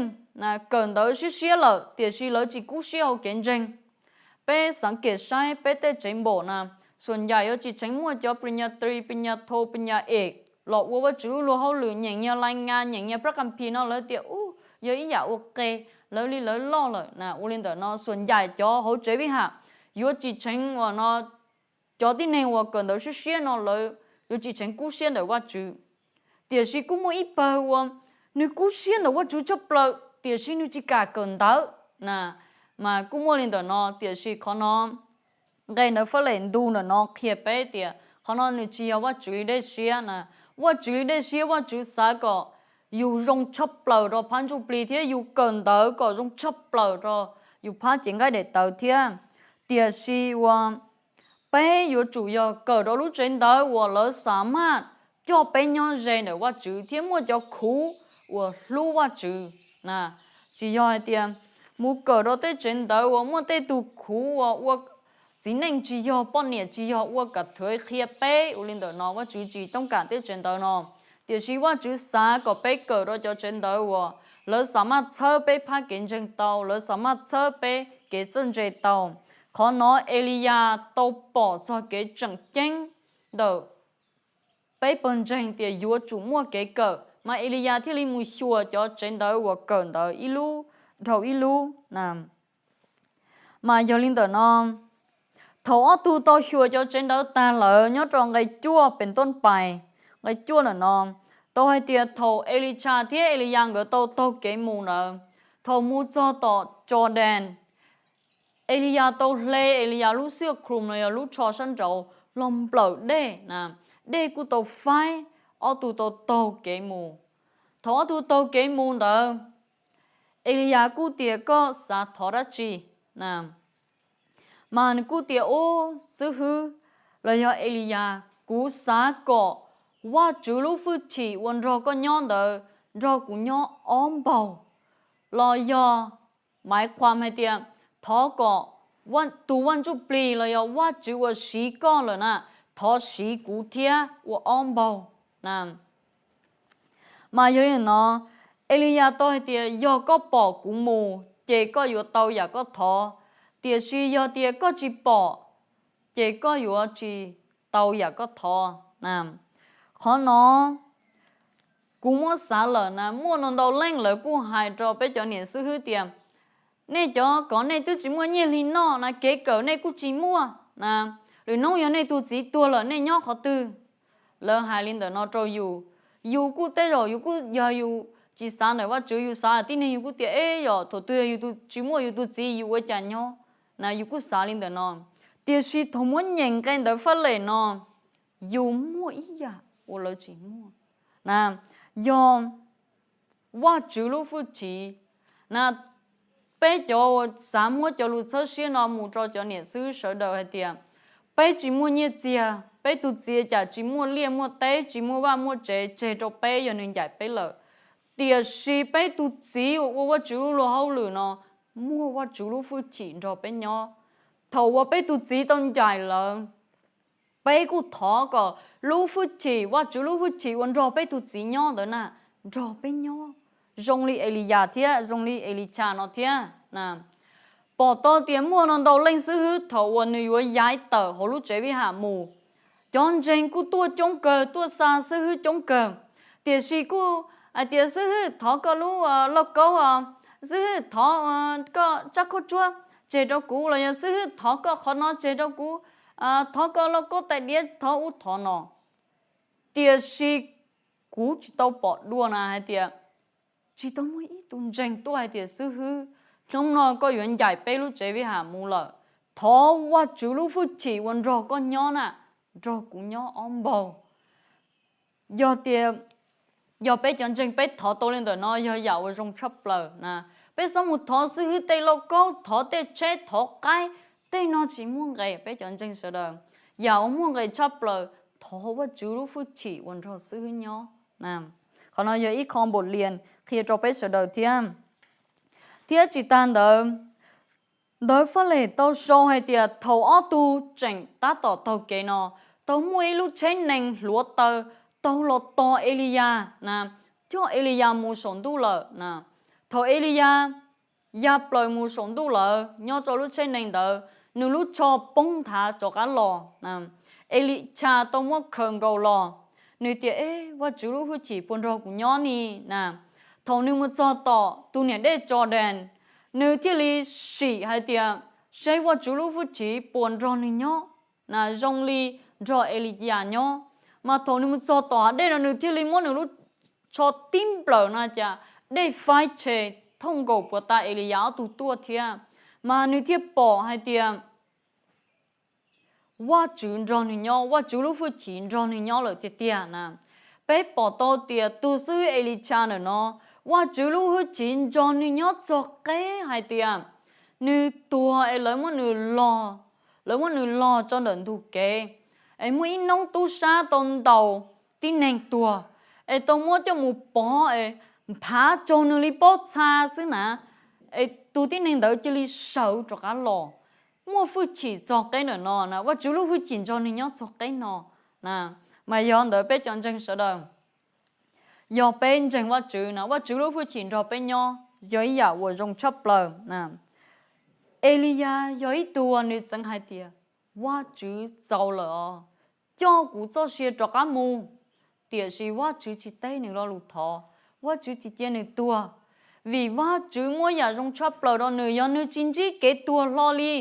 kawm ntawv siab siab lawm tiam sis lawv tsis kub siab hauv kev ntseeg. Peb xav kem saib peb tej tsev npaum na, xuam ncaim yuav tsis tseev muaj cov pis nyas tris, pis nyas thau, pis nyas es los ua Vajtswv lub luag hauj lwm, nyeem nyias lais ngas, nyeem nyias prab kas phis no lawv tias ub yog ib yam ua qe, lawv li lawv loj lawm na. Ua li ntawm no xuam ncaim cov hauv tsev vij ham yuav tsis tseev uas no, cov tib neeg uas kawm ntawv siab siab no lawv yuav tsis tseev kub siab ntawm Vajtswv. Tiam sis kuj muaj ib pawg uas nws kub siab ntawm Vajtswv tshaj plaws tiam sis nws tsis kam kawm ntawv na. Mas kuj muaj li ntawm no, tiam sis qhov no nqe ntawv fab lem ntu ntawm no qhia peb tias qhov no nws tsis yog Vajtswv li dej siab na. Vajtswv li dej siab, Vajtswv xav kom yus zoo tshaj plaws rau phab ntsuj plig thiab yus kawm ntawv kom zoo tshaj plaws rau yus phab cev nqaij daim tawv thiab. Tiam sis uas peb yuav tsum yog kawm rau lub tsev ntawv uas lawv xa maj coj peb nyob ze ntawm Vajtswv thiab muaj cov khuv uas hlub Vajtswv. Tsis yog hais tias mus kawm rau tej tsev ntawv uas muaj tej tug khuv uas ua txiv neej tsis yog, poj niam tsis yog, ua kam thuav qhia peb. Ua li ntawm no Vajtswv tsis tooj kam tej tsev ntawv no. Tiam sis Vajtswv xav kom peb kawm rau cov tsev ntawv uas lawv xa maj txhawb peb phab kev ntseeg tau, lawv xa maj txhawb peb kev txawj ntse tau. Qhov no Eliyas tau pom txog kev tseem ceeb ntawm peb pawg ntseeg tias yuav tsum muaj kev kawm, mas Eliyas thiaj li mus xyuas cov tsev ntawv uas kawm ntawv ib lub dhau ib lub na. Mas yog li ntawm no, thaum ob tug tau xyuas cov tsev ntawv tag lawm, nyob rau nqe cuaj pem tooj pais, nqe cuaj ntawm no tau hais tias thaum Elishas thiab Eliyas nkawd tau taug kev mus ntawd, thaum mus txog tom Jordan, Eliyas tau hle Eliyas lub xwb khum los yog lub tsho sab nraud los nplawm dej na, dej kuj tau faib, ob tug tau taug kev mus. Thaum ob tug taug kev mus ntawd, Eliyas kuj tias koj xav thov dab tsi na? Mas nws kuj tias ub, xib hwb los yog Eliyas, kuv xav kom Vajtswv lub hwj chim uas nrog koj nyob ntawd nrog kuv nyob ob npaug. Los yog Maiv Khuam hais tias thov kom tus Vaj Ntsuj Plig los yog Vajtswv uas siv koj lawm na, thov siv kuv thiab ua ob npaug na. Mas yog li no, Eliyas tau hais tias yog koj pom kuv mus ces koj yuav tau yam koj thov, tiam sis yog tias koj tsis pom ces koj yuav tsis tau yam koj thov na. Qhov no kuv muab xav lawm na, muaj ntau ntau leej lawv kuj hais rau peb cov niam xib hwb tias nej cov kom nej twb tsis muaj nyiaj hli noj na, kev kawm nej kuj tsis muaj na, lwm hnub yog nej tus txiv tuag lawm nej nyob qhov twg? Lawv hais li ntawm no rau yus, yus kuj tej zaum yus kuj yog yus tsis xav ntawm Vajtswv, yus xav tib neeg yus kuj tias eb yog thaum twg yog yus tsis muaj yus tus txiv yus ua cas nyob na, yus kuj xav li ntawm no. Tiam sis thaum muab nyeem nqe ntawv faj lem no, yus muaj ib yam uas lawv tsis muaj. Na, yog Vajtswv lub hwj chim. Na, peb cov uas xav muab cov lus txhawb siab no mus rau cov niam xib hwb sawv daws hais tias, peb tsis muaj nyiaj txiag, peb tus txiv cas tsis muaj liaj muaj teb, tsis muaj vaj muaj tsev tseg rau peb yog nws ncaim peb lawm. Tiam sis peb tus txiv uas ua Vajtswv lub luag hauj lwm no muaj Vajtswv lub hwj chim nrog peb nyob. Thaum uas peb tus txiv tau ncaim lawm, peb kuj thov kom lub hwj chim, Vajtswv lub hwj chim uas nrog peb tus txiv nyob ntawd na, nrog peb nyob, zoo li Eliyas thiab zoo li Elichas no thiab. Pom tau tias muaj no ntau leej xib hwb thaum uas nws yuav yaiv tawm hauv lub tsev vij ham mus, cov ntseeg kuj tuaj coob kawg, tuaj xa xib hwb coob kawg. Tiam sis kuj hais tias, xib hwb, thov koj lub lauj kaub, xib hwb, thov koj tsab khaub tsuab tseg rau kuv, los yog xib hwb, thov koj qhov no tseg rau kuv, thov koj lauj kaub tais diav, thov ub thov no. Tiam sis kuv tsis tau pom dua na hais tias tsis tau muaj ib tug ntseeg tuaj hais tias, xib hwb, hnub no koj yuav ncaim peb lub tsev vij ham mus lawm, thov Vajtswv lub hwj chim uas nrog koj nyob na, nrog kuv nyob ob npaug. Yog tias, yog peb cov ntseeg peb thov tau li ntawm no yog yam uas zoo tshaj plaws na. Peb xob mus thov xib hwb tej lauj kaub, thov tej tsheb, thov qaib, tej no tsis muaj nqis peb cov ntseeg sawv daws. Yam uas muaj nqis tshaj plaws, thov Vajtswv lub hwj chim uas nrog xib hwb nyob. Qhov no yog ib qho npaum lias qhia rau peb sawv daws thiab. Thiab tsis tas ntawd, ntawv Faj Les tau sau hais tias thaum ob tug tseem tab tom taug kev no, tau muaj ib lub tsheb nees hluav taws taug los tos Eliyas na, coj Eliyas mus saum ntuj lawm na. Thaum Eliyas ya plaws mus saum ntuj lawm, nyob rau lub tsheb nees ntawd, nws lub tsho poob nthav rov qab los. Elichas tau muab khaws nkaus los, nws tias, Ej, Vajtswv lub hwj chim puas nrog kuv nyob ni na? Thaum nws mus txog tom tus niam dej Tsodees, nws thiaj li sim hais tias seb Vajtswv lub hwj chim puas nrog nws nyob, na zoo li nrog Eliyas nyob. Mas thaum nws mus txog tom hav dej no, nws thiaj li muab nws lub tsho tib nplawm na cas dej faib tshe thooj nkaus puas ta Eliyas ob tug tuaj thiab. Mas nws thiaj pom hais tias Vajtswv nrog nws nyob, Vajtswv lub hwj chim nrog nws nyob lawm tiag tiag na. Peb pom tau tias tus xib hwb Elichas ntawm no, Vajtswv lub hwj chim nrog nws nyob txog qeb hais tias nws tuag es lawv muab nws los, lawv muab nws los tso ntawm ntug kev, es muaj ib noob tub sab tau ntaus tib neeg tuag, es tau muab coj mus pov es nphav tsaug nws li pob txha xwb na, es tus tib neeg ntawd cia li sawv rov qab los. Muaj hwj chim txog qeb ntawm no na, Vajtswv lub hwj chim nrog nws nyob txog qeb no na. Mas yog ntawd peb cov ntseeg sawv daws, yog peb ntseeg Vajtswv na, Vajtswv lub hwj chim nrog peb nyob yog ib yam uas zoo tshaj plaws. Eliyas yog ib tug uas nws txeev hais tias, Vajtswv txaus lawm os, coj kuv txoj sia rov qab mus. Tiam sis Vajtswv tsis teb nws lo lus thov, Vajtswv tsis cia nws tuag, vim Vajtswv muab yam zoo tshaj plaws rau nws, yog nws tsis ntsib kev tuag hlo li,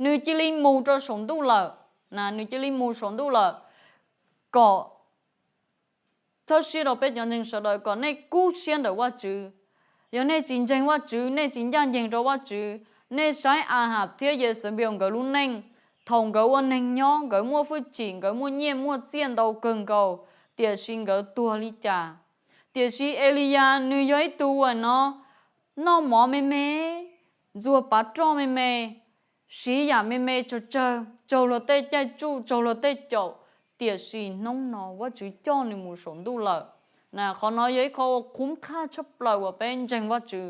nws cia li mus rau saum ntuj lawm. Nws cia li mus saum ntuj lawm. Kom txhawb siab rau peb cov ntseeg sawv daws kom nej kub siab ntawm Vajtswv. Yog nej tsis ntseeg Vajtswv, nej tsis ncaj ncees rau Vajtswv, nej saib Ahas thiab Yexebees nkawd lub neej, thaum nkawd ua neeg nyob nkawd muaj hwj chim, nkawd muaj nyiaj muaj txiaj ntau kawg nkaus, tiam sis nkawd tuag li cas? Tiam sis Eliyas nws yog ib tug uas no noj mov me me, ntxuag pav roj me me, siv yam me me tsawg tsawg, tsaug luag tej caij tsuj, tsaug luag tej caum, tiam sis hnub no Vajtswv coj nws mus saum ntuj lawm. Qhov no yog ib qho uas qhuv qhaj tshaj plaws uas peb ntseeg Vajtswv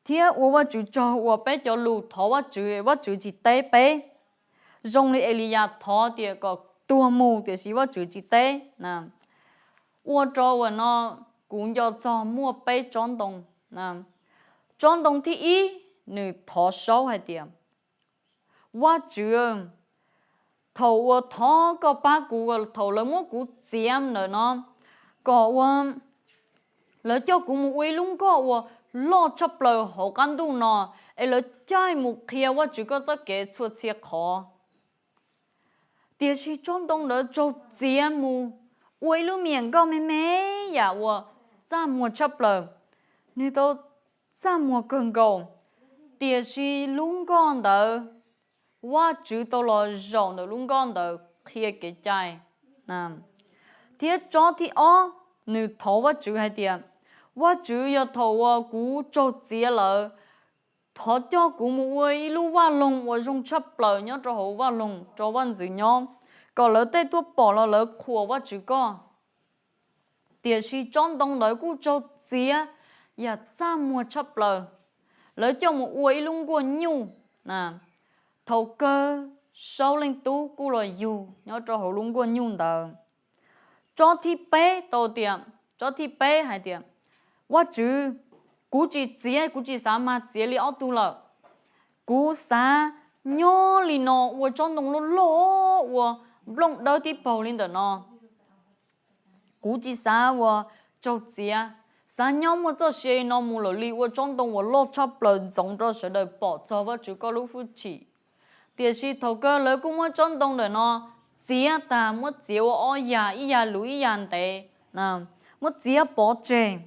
thiab ua Vajtswv tsaug uas peb cov lus thov Vajtswv, Vajtswv tsis teb peb. Zoo li Eliyas thov tias kom tuag mus tiam sis Vajtswv tsis teb. Ua rau uas no kuv nco txog muaj peb tsob ntoo. Tsob ntoo thib ib, nws thov saub hais tias, Vajtswv, thaum uas thov koj pab kuv, thaum lawv muab kuv txiav ntawm no, kom ua, lawv coj kuv mus ua ib lub nkoj uas loj tshaj plaws hauv qab ntuj no, es lawv caij mus qhia Vajtswv koj txoj kev txhua txhia qhov. Tiam sis tsob ntoo ntawd raug txiav mus ua ib lub me nyuam nkoj me me yam uas txaj muag tshaj plaws. Nws tau txaj muag kawg nkaus, tiam sis lub nkoj ntawd, Vajtswv tau los zaum ntawm lub nkoj ntawd, qhia kev cai. Thiab tsob thib ob, nws thov Vajtswv hais tias, Vajtswv, yog thaum uas kuv raug txiav lawm, thov coj kuv mus ua ib lub vaj loog uas zoo tshaj plaws nyob rau hauv vaj loog rau vaj ntxwv nyob, kom lawv tej tuaj pom los lawv qhuas Vajtswv koj. Tiam sis tsob ntoo ntawd kuj raug txiav yam txaj muag tshaj plaws, lawv coj mus ua ib lub nkuaj nyuj. Thaum kawg Saub leej tub kuj los yug nyob rau hauv lub nkuaj nyuj ntawd. Tsob thib peb tau tias, tsob thib peb hais tias, Vajtswv, kuv tsis txiav, kuv tsis xav mag txiav li ob tug lawm. Kuv xav nyob li no ua tsob ntoo loj loj ua nplooj dawb tib paug li ntawm no. Kuv tsis xav ua raug txiav, xav nyob muaj txoj sia li no mus lawm li ua tsob ntoo uas loj tshaj plaws ntxoov rau sawv daws pom txog Vajtswv koj lub hwj chim. Tiam sis thaum kawg lawv kuj muab tsob ntoo ntawm no txiav tag, muab txiav ua ob yam, ib yam luv ib yam ntev, muab txiav pov tseg.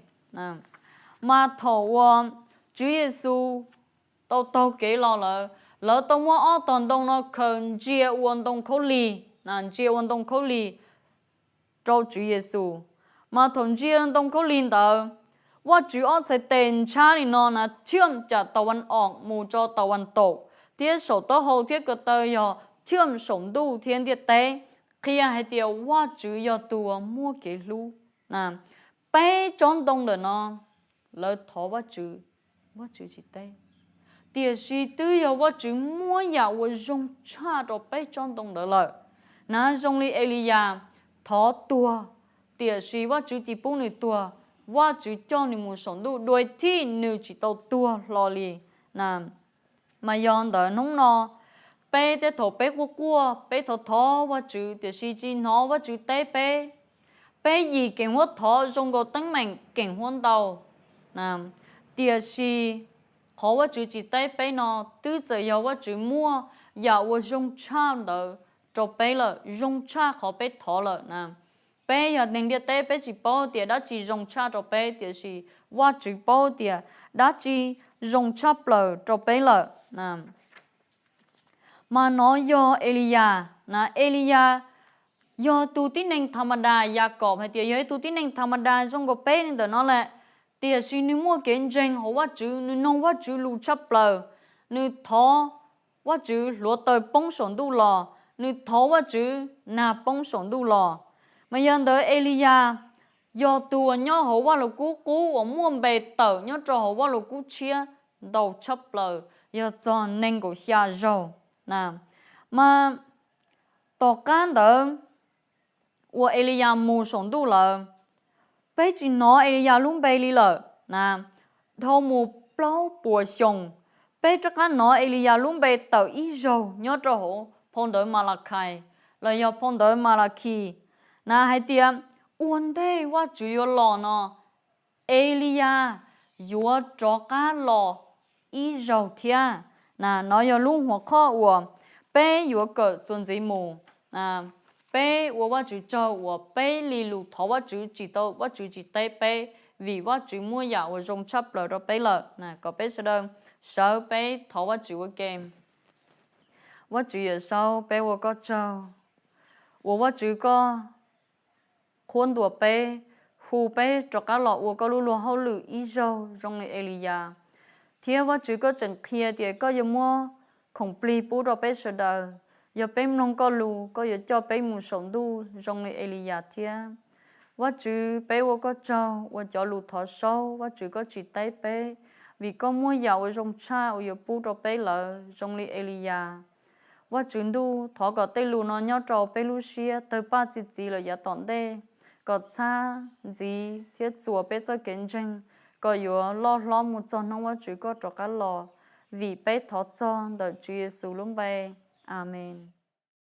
Mas thaum uas Tswv Yexus tau taug kev los lawm, lawv tau muab ob tog ntoo no khaws ntsia ua ntoo khaub lig, ntsia ua ntoo khaub lig rau Tswv Yexus. Mas thaum ntsia ntoo khaub lig ntawd, Vajtswv ob txhais tes ntshab li no na, thiaj cam tau vas om mus tso tau vas taum, thiab saum taub hau thiab ko taw yog thiaj saum ntuj thiab ntiaj teb, qhia hais tias Vajtswv yog tus uas muaj kev hlub. Peb tsob ntoo ntawm no lawv thov Vajtswv, Vajtswv tsis teb. Tiam sis twb yog Vajtswv muab yam uas zoo tshaj rau peb tsob ntoo ntawd lawm. Na zoo li Eliyas thov tuag, tiam sis Vajtswv tsis pub nws tuag, Vajtswv coj nws mus saum ntuj dua thib nws tsis tau tuag hlo li. Mas yog ntawd hnub no, peb tej thaum peb quaj quaj, peb thov thov Vajtswv tiam sis tsis hnov Vajtswv teb peb. Peb yim keem huab thov zoo nkaus teeb meem keem huab ntau, tiam sis qhov Vajtswv tsis teb peb no twb txawm yog Vajtswv muaj yam uas zoo tshaj ntawd rau peb lawm, zoo tshaj qhov peb thov lawm na. Peb yog neeg ntiaj teb peb tsis paub tias dab tsi zoo tshaj rau peb, tiam sis Vajtswv paub tias dab tsi zoo tshaj plaws rau peb lawm. Mas no yog Eliyas na, Eliyas yog tus tib neeg tha ma das, Yakob hais tias yog ib tug tib neeg tha ma das zoo nkaus peb li ntawm no lawm, tiam sis nws muaj kev ntseeg hauv Vajtswv, nws noog Vajtswv lus tshaj plaws, nws thov Vajtswv hluav taws poob saum ntuj los, nws thov Vajtswv nag poob saum ntuj los. Mas yog ntawd Eliyas yog tus uas nyob hauv Vaj Lug Kub Qub uas muaj npe tawm nyob rau hauv Vaj Lug Kub Tshiab ntau tshaj plaws, yog txog nees nkaum xya zaug na. Mas tom qab ntawd uas Eliyas mus saum ntuj lawm, peb tsis hnov Eliyas lub npe li lawm na, dhau mus plaub puas xyoo, peb rov qab hnov Eliyas lub npe tawm ib zaug nyob rau hauv phau ntawv Malakhais los yog phau ntawv Malakhis na, hais tias ua ntej Vajtswv yuav los no, Eliyas yuav rov qab los ib zaug thiab. Na no yog lub huam qhov uas peb yuav kawm txuas ntxiv mus. Peb ua Vajtswv tsaug uas peb li lus thov Vajtswv tsis tau, Vajtswv tsis teb peb, vim Vajtswv muaj yam uas zoo tshaj plaws rau peb lawm. Kom peb sawv daws sawv peb thov Vajtswv ua ke. Vajtswv Yawmsaub, peb ua koj tsaug uas Vajtswv koj qhuab ntuas peb, hu peb rov qab los ua koj lub luag hauj lwm ib zaug zoo li Eliyas. Thiab Vajtswv koj tseem qhia tias koj yuav muab khoom plig pub rau peb sawv daws. Yog peb mloog koj lus, koj yuav coj peb mus saum ntuj zoo li Eliyas thiab. Vajtswv, peb ua koj tsaug uas cov lus thov saub Vajtswv koj tsis teb peb, vim koj muaj yam uas zoo tshaj uas yuav pub rau peb lawm zoo li Eliyas. Vajtswv ntuj, thov kom tej lus no nyob rau peb lub siab tawg paj txi txiv lawm yav tom ntej, kom txhab ntxiv thiab txuas peb txoj kev ntseeg, kom yuav loj hlob mus txog hnub Vajtswv koj rov qab los, vim peb thov txog ntawm Tswv Yexus lub npe. Amees.